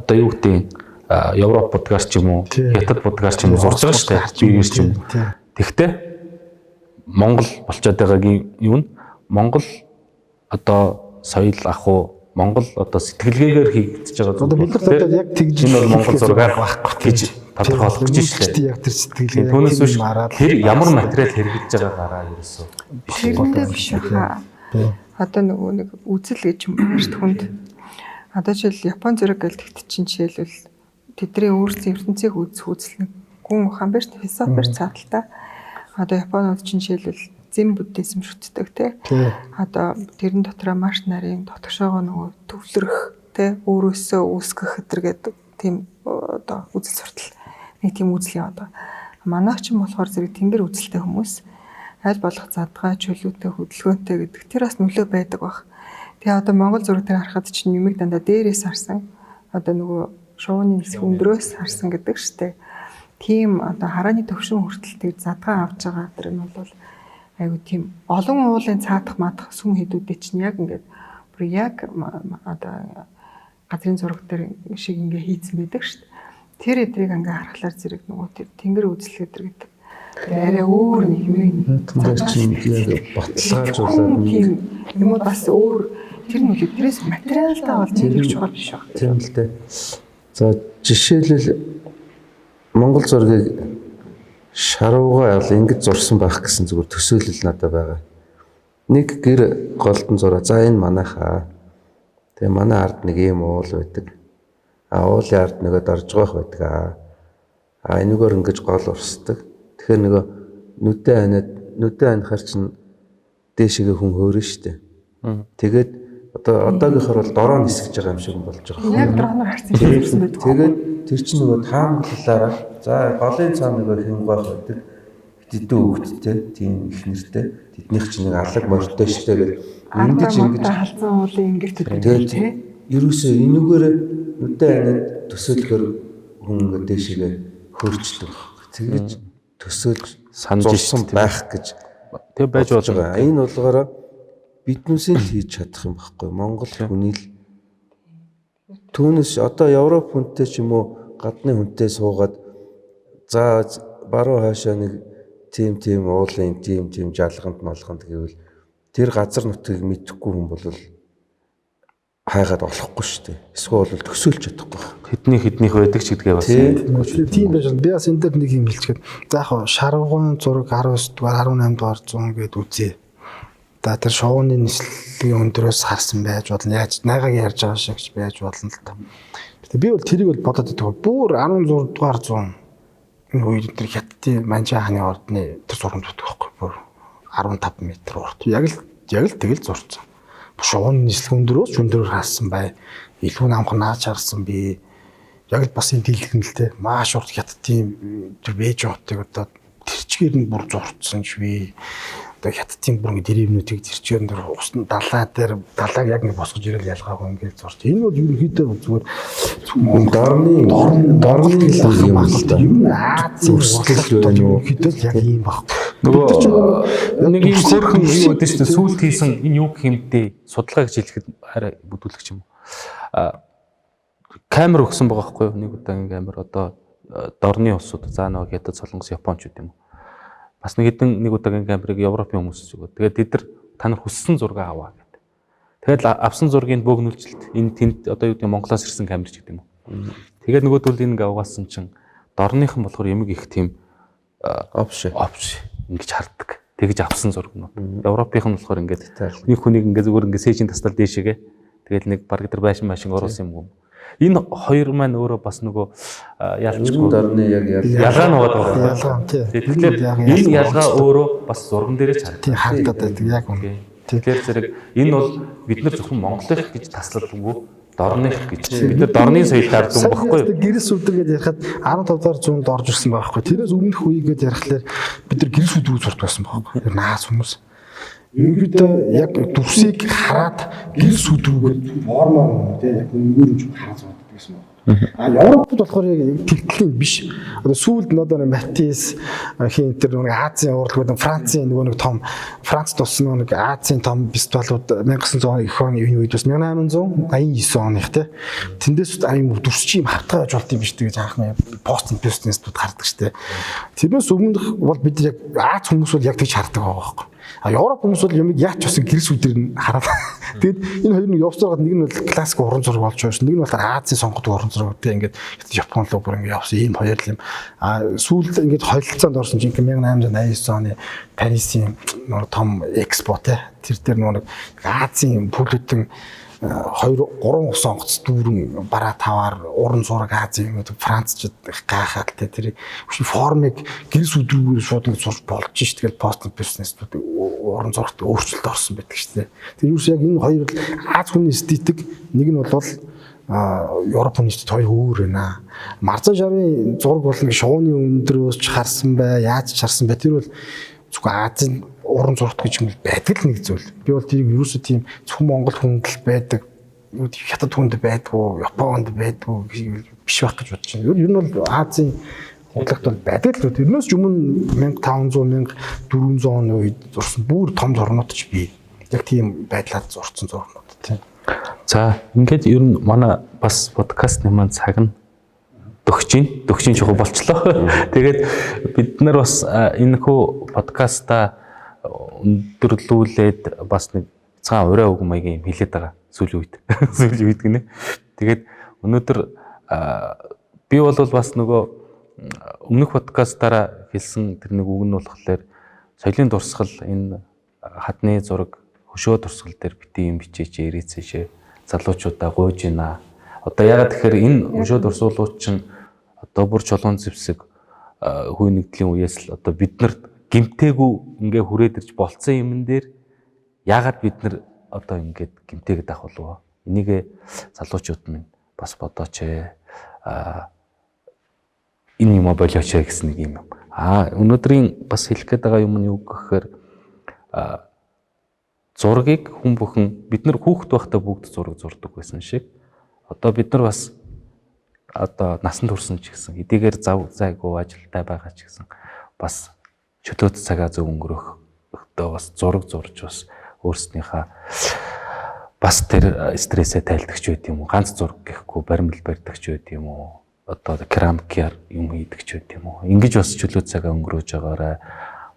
одоо юу гэдэг Европ будгаар ч юм уу Хятад будгаар ч юм уу зурж байгаа шүү дээ. Биеэр ч юм. Тэгтээ Монгол болчоод байгаагийн юу нь Монгол одоо соёл ах уу Монгол одоо сэтгэлгээгээр хийгдэж байгаа зүйл. Одоо бид нар одоо яг тэгж энэ бол Монгол зургаар байхгүй гэж тодорхойлох гэж шүү дээ. Яг тэр сэтгэлгээ түүнээс биш тэр ямар материал хэрэглэж байгаагаараа ерөөсөө тэрэндээ биш хаа. Одоо нөгөө нэг үзэл гэж юм байна шүү дээ хүнд. Одоо жишээл Япон зураг гэж тэгт чинь жишээлбэл тэдний өөрсдийн ертөнцийг үзэх үзэл нэг гүн ухаан байна шүү дээ. Философи цааталтай. Одоо Японууд чинь жишээлбэл зэн буддизм шүтдэг тий. Одоо тэрэн дотроо маш нарын дотгошоогоо нөгөө төвлөрөх тий өөрөөсөө үүсгэх гэтэр гэдэг тийм одоо үзэл суртал нэг тийм үзэл яваад байгаа. Манайх ч юм болохоор зэрэг тэнгэр үзэлтэй хүмүүс аль болох задгаа чөлөөтэй хөдөлгөөнтэй гэдэг тэр бас нөлөө байдаг баг. Тэгээ одоо Монгол зураг дээр харахад чинь юмыг дандаа дээрээс харсан одоо нөгөө шувууны нисэх өндрөөс харсан гэдэг штэ. Тийм одоо харааны төвшин хүртэл тэр задгаа авч байгаа тэр нь бол айгу тийм олон уулын цаадах мадах сүм хэдүүдээ чинь яг ингээд бүр яг одоо газрын зураг дээр шиг ингээ хийцэн байдаг шүү дээ. Тэр эдрийг ингээ харахлаар зэрэг нөгөө тэр тэнгэр үзэл гэдэг гэдэг. Тэр арай өөр нэг юм юм. Тэр чинь яг баталгаажуулаад тийм юм уу бас өөр тэр нүлээ тэрээс материалтай болж нэг чухал биш баг. Тийм л дээ. За жишээлбэл Монгол зургийг шаруугаа бол ингэж зурсан байх гэсэн зүгээр төсөөлөл надад байгаа. Нэг гэр голдон зураа. За энэ манайхаа. Тэгээ манай ард нэг ийм уул байдаг. А уулын ард нөгөө доржгоох байдаг аа. А энэгээр ингэж гол урсдаг. Тэгэхээр нөгөө нүдэ анаад нүдэ анихаар чинь дээшгээ хүн хөөрнө штэ. Тэгээд одоо одоогийнхор бол дороо нисгэж байгаа юм шиг болж байгаа. Яг дрооноор харсан юм байдаг. Тэгээд тэр чинь нөгөө таамаглалаараа за голын цаана нөгөө хингойх байдаг. Хэдэн хүүхэдтэй тийм их нэртэй. Тэднийх чинь нэг алаг морьтой штэ гэл ингэж ингэж халзан уулын ингэр төдөө тий. Ерөөсөө энүүгээр нүдэ анаад төсөөлөхөр хүн ингээ дээшгээ хөөрчдөг байхгүй. Тэгэж төсөөлж санаж зурсан байх гэж тэг байж болж байгаа. Энэ болгоороо биднээсээ л хийж чадах юм байхгүй. Монгол хүний л түүнээс одоо Европ хүнтэй ч юм уу гадны хүнтэй суугаад за баруун хойшоо нэг тийм тийм уулын тийм тийм жалганд малганд гэвэл тэр газар нутгийг мэдэхгүй хүн бол хайгаад олохгүй шүү дээ. Эсвэл бол төсөөлж чадахгүй байх. Хэднийх байдаг ч гэдгээ бас тийм байж байна. Би бас энэ дээр нэг юм хэлчихээд. За яг шарвгын зураг 19 дугаар 18 дугаар зуун гэд үзье. За тэр шувууны нислэгийн өндрөөс харсан байж болно. Яаж найгааг ярьж байгаа шиг байж болно л та. Гэтэ би бол тэрийг бол бодоод байдаг. Бүр 16 дугаар зуун энэ үед тэр Хятадын Манжин хааны ордны тэр зурганд дутдаг байхгүй. Бүр 15 м урт. Яг л тэгэл зурцсан. Шувууны нислэг өндрөөс өндрөөр харсан бай. Илүү намхан наач харсан би. Яг л бас энэ дийлэх нь л те. Маш урт Хятадын тэр Бээжин хотыг одоо тэрчгээр нь бүр зурцсан ч би. Одоо Хятадын бүр ингэ дэрэмнүүдийг тэрчгээр нь усны далаа дээр далааг яг ингэ босгож ирэл ялгаагүй ингэ зурч. Энэ бол ерөнхийдөө зүгээр дорны юм л да. Ер нь Азийн өрсөлдөл байна уу? Ерөнхийдөө л яг ийм баг. Нөгөө нэг юм хөөрхөн юу гэдэг чинь сүүлд хийсэн энэ юу гэх юмдээ судалгаа гэж хэлэхэд арай бүдүүлэх юм уу. Камер өгсөн байгаа байхгүй юу? Нэг удаагийн камер одоо дорны улсууд за нөгөө Хятад, Солонгос, Японч гэдэг юм уу. Бас нэг хэдэн нэг удаагийн камерыг Европын хүмүүс өгөөд. Тэгээд тэд нар та нар хүссэн зураг аваа гэдэг. Тэгээд авсан зургийг бөөгнүүлжилт энэ тэнд одоо юу гэдэг Монголоос ирсэн камер ч гэдэг юм уу. Тэгээд нөгөөдөл энэ авгаасан чинь дорныхан болохоор ямиг их тийм опш ингэж хардаг. Тэгж авсан зургнууд. Европынх нь болохоор ингээд нэг хүнийг ингээд зүгээр ингээд сээжин тастал дээшээгээ. Тэгэл нэг баг тэр байшин машин оруулсан юм уу. Энэ хоёр маань өөрөө бас нөгөө ялчгүй дорны яг ялгаа нь байгаа. Ялгаа тий. Тэгэхээр энэ ялгаа өөрөө бас зурган дээрээ ч харагдаад. Харагдаад байдаг яг үнэ. Тэгэхээр зэрэг энэ бол бид нар зөвхөн Монголынх гэж таслалгүй дорных гэж. Бид нар дорны соёлд ардсан байхгүй юу? Гэрэл сүдэр гэдээ ярихад 15 дугаар зуунд орж ирсэн байхгүй. Тэрээс өмнөх үе гэдээ ярихлаар бид нар гэрэл сүдрүү зурдаг байсан байхгүй. Наас хүмүүс. Ерөнхийдөө яг дүрсийг хараад гэр сүдрүүгээд формоор юм тий яг нэгэр юм хараад зурдаг гэсэн байна. А Европод болохоор яг тэгтлийн биш. Одоо сүүлд одоо Матис хин тэр нэг Азийн урлагууд, Францын нөгөө нэг том Францд болсон нэг Азийн том фестивалууд 1900 их оны энэ үед бас 1889 оных тий. Тэндээс аян дүрсч юм хавтгай байж болт юм биш гэж анхны пост импрессионистууд гардаг штэ. Тэрнээс өмнөх бол бид яг Аз хүмүүс бол яг тэгж хардаг байгаа байхгүй. А Европ хүмүүс бол юмыг яач бас гэрс үдэр нь хараад. Тэгэд энэ хоёр нь явсараад нэг нь бол классик уран зураг болж байсан. Нэг нь болохоор Азийн сонгодог уран зураг тийм ингээд Япон руу бүр ингээд явсан ийм хоёр л юм. А сүүлд ингээд холилцоонд орсон чинь 1889 оны Парисын нөгөө том экспо те тэр дээр нөгөө нэг Азийн бүлүүдэн 2 3 усан онгоц дүүрэн бараа таваар уран зураг Азийн юм Францчууд гайхаад те тэр формыг гэрс үдрүүгээр шууд ингэ зурж болж ш тэгэл пост импрессионистууд уран зурагт өөрчлөлт орсон байдаг ш те. Тэр юус яг энэ хоёр л Аз хүний эстетик нэг нь бол Европ хүний эстетик хоёр өөр байна. Марзан шарын зураг бол нэг шууны өндрөөс ч харсан бай, яаж ч харсан бай. Тэр бол зөвхөн Азийн уран зурагт гэж юм байдаг л нэг зүйл. Би бол тэрийг ерөөсөө тийм зөвхөн Монгол хүнд л байдаг, хятад хүнд байдгүй, Японд байдгүй биш байх гэж бодож байна. Ер нь бол Азийн урлагт бол байдаг л. Тэрнээс ч өмнө 1500 1400 оны үед зурсан бүр том зурнууд ч бий. Яг тийм байдлаар зурцсан зурнууд тийм. За ингээд ер нь манай бас подкастны маань цаг нь дөгчин чухал болчлоо. Тэгээд бид нар бас энэхүү подкаста өндөрлүүлээд бас нэг цагаан урай үг маягийн юм хэлээд байгаа сүүлийн үед. Сүүлийн үед гинэ. Тэгээд өнөөдөр би бол бас нөгөө өмнөх подкастаараа хэлсэн тэр нэг үг нь болохоор соёлын дурсгал энэ хадны зураг хөшөө дурсгал дээр бити юм бичээч ирээцээшээ залуучуудаа гуйж байна. Одоо ягаад тэгэхээр энэ хөшөө дурсуулууд чинь одоо бүр чулуун зэвсэг хүй нэгдлийн үеэс л одоо бид нарт гимтээгүй ингээ хүрээд ирж болцсон юмн дээр яагаад бид нар одоо ингээд гимтээгээд авах болов? Энийг залуучууд минь бас бодооч ээ. Энэ юм болооч ээ гэсэн нэг юм. Өнөөдрийн бас хэлэх гээд байгаа юм нь юу гэхээр зургийг хүн бүхэн бид нар хүүхэд байхдаа бүгд зураг зурдаг байсан шиг одоо бид нар бас одоо насанд хүрсэн ч гэсэн эдийгээр зав зайгүй ажилтай байгаа ч гэсэн бас чөлөөт цагаа зөв өнгөрөхдөө бас зураг зурж бас өөрснийхөө бас тэр стрессээ тайлдаг ч байд юм уу, ганц зураг гэхгүй баримл барьдаг ч байд юм уу, одоо керамикаар юм хийдэг ч байд юм уу. Ингэж бас чөлөөт цагаа өнгөрөөж байгаарай.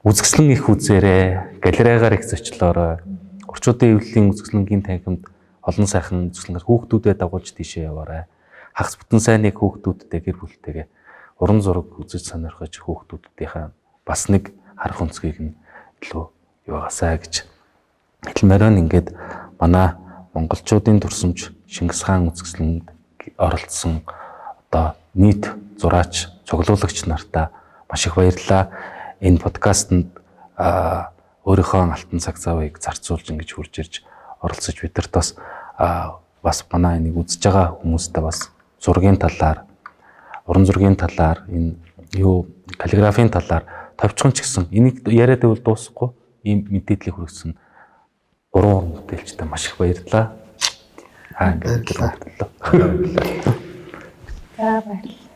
Үзэсгэлэн их үзээрэй, галерейгаар их зочлоорой. Орчуудын эвлэлийн үзэсгэлэнгийн танхимд олон сайхан үзэсгэлэнгээр хүүхдүүдэд дагуулж тийшээ яваарай. Хагас бүтэн сайныг хүүхдүүдтэй гэр бүлтэйгээ уран зураг үзэж сонирхож хүүхдүүдийнхээ бас нэг харах өнцгийг нь илүү юугаасаа гэж хэлмээр байна. Ингээд манай монголчуудын төрсөмж Чингис хаан үзэсгэлэнд оролцсон одоо нийт зураач, цуглуулагч нартаа маш их баярлалаа. Энэ подкастэнд өөрийнхөө алтан цаг завыг зарцуулж ингэж хурж ирж оролцож бидэрт бас бас манай энийг үзэж байгаа хүмүүстээ бас зургийн талаар, уран зургийн талаар, энэ юу каллиграфийн талаар товчхон ч гэсэн энийг яриад байвал дуусахгүй ийм мэдээллийг хүргэсэн гурван бүтээлчтэй маш их баярлалаа. Ингээд баярлалаа. За баярлалаа.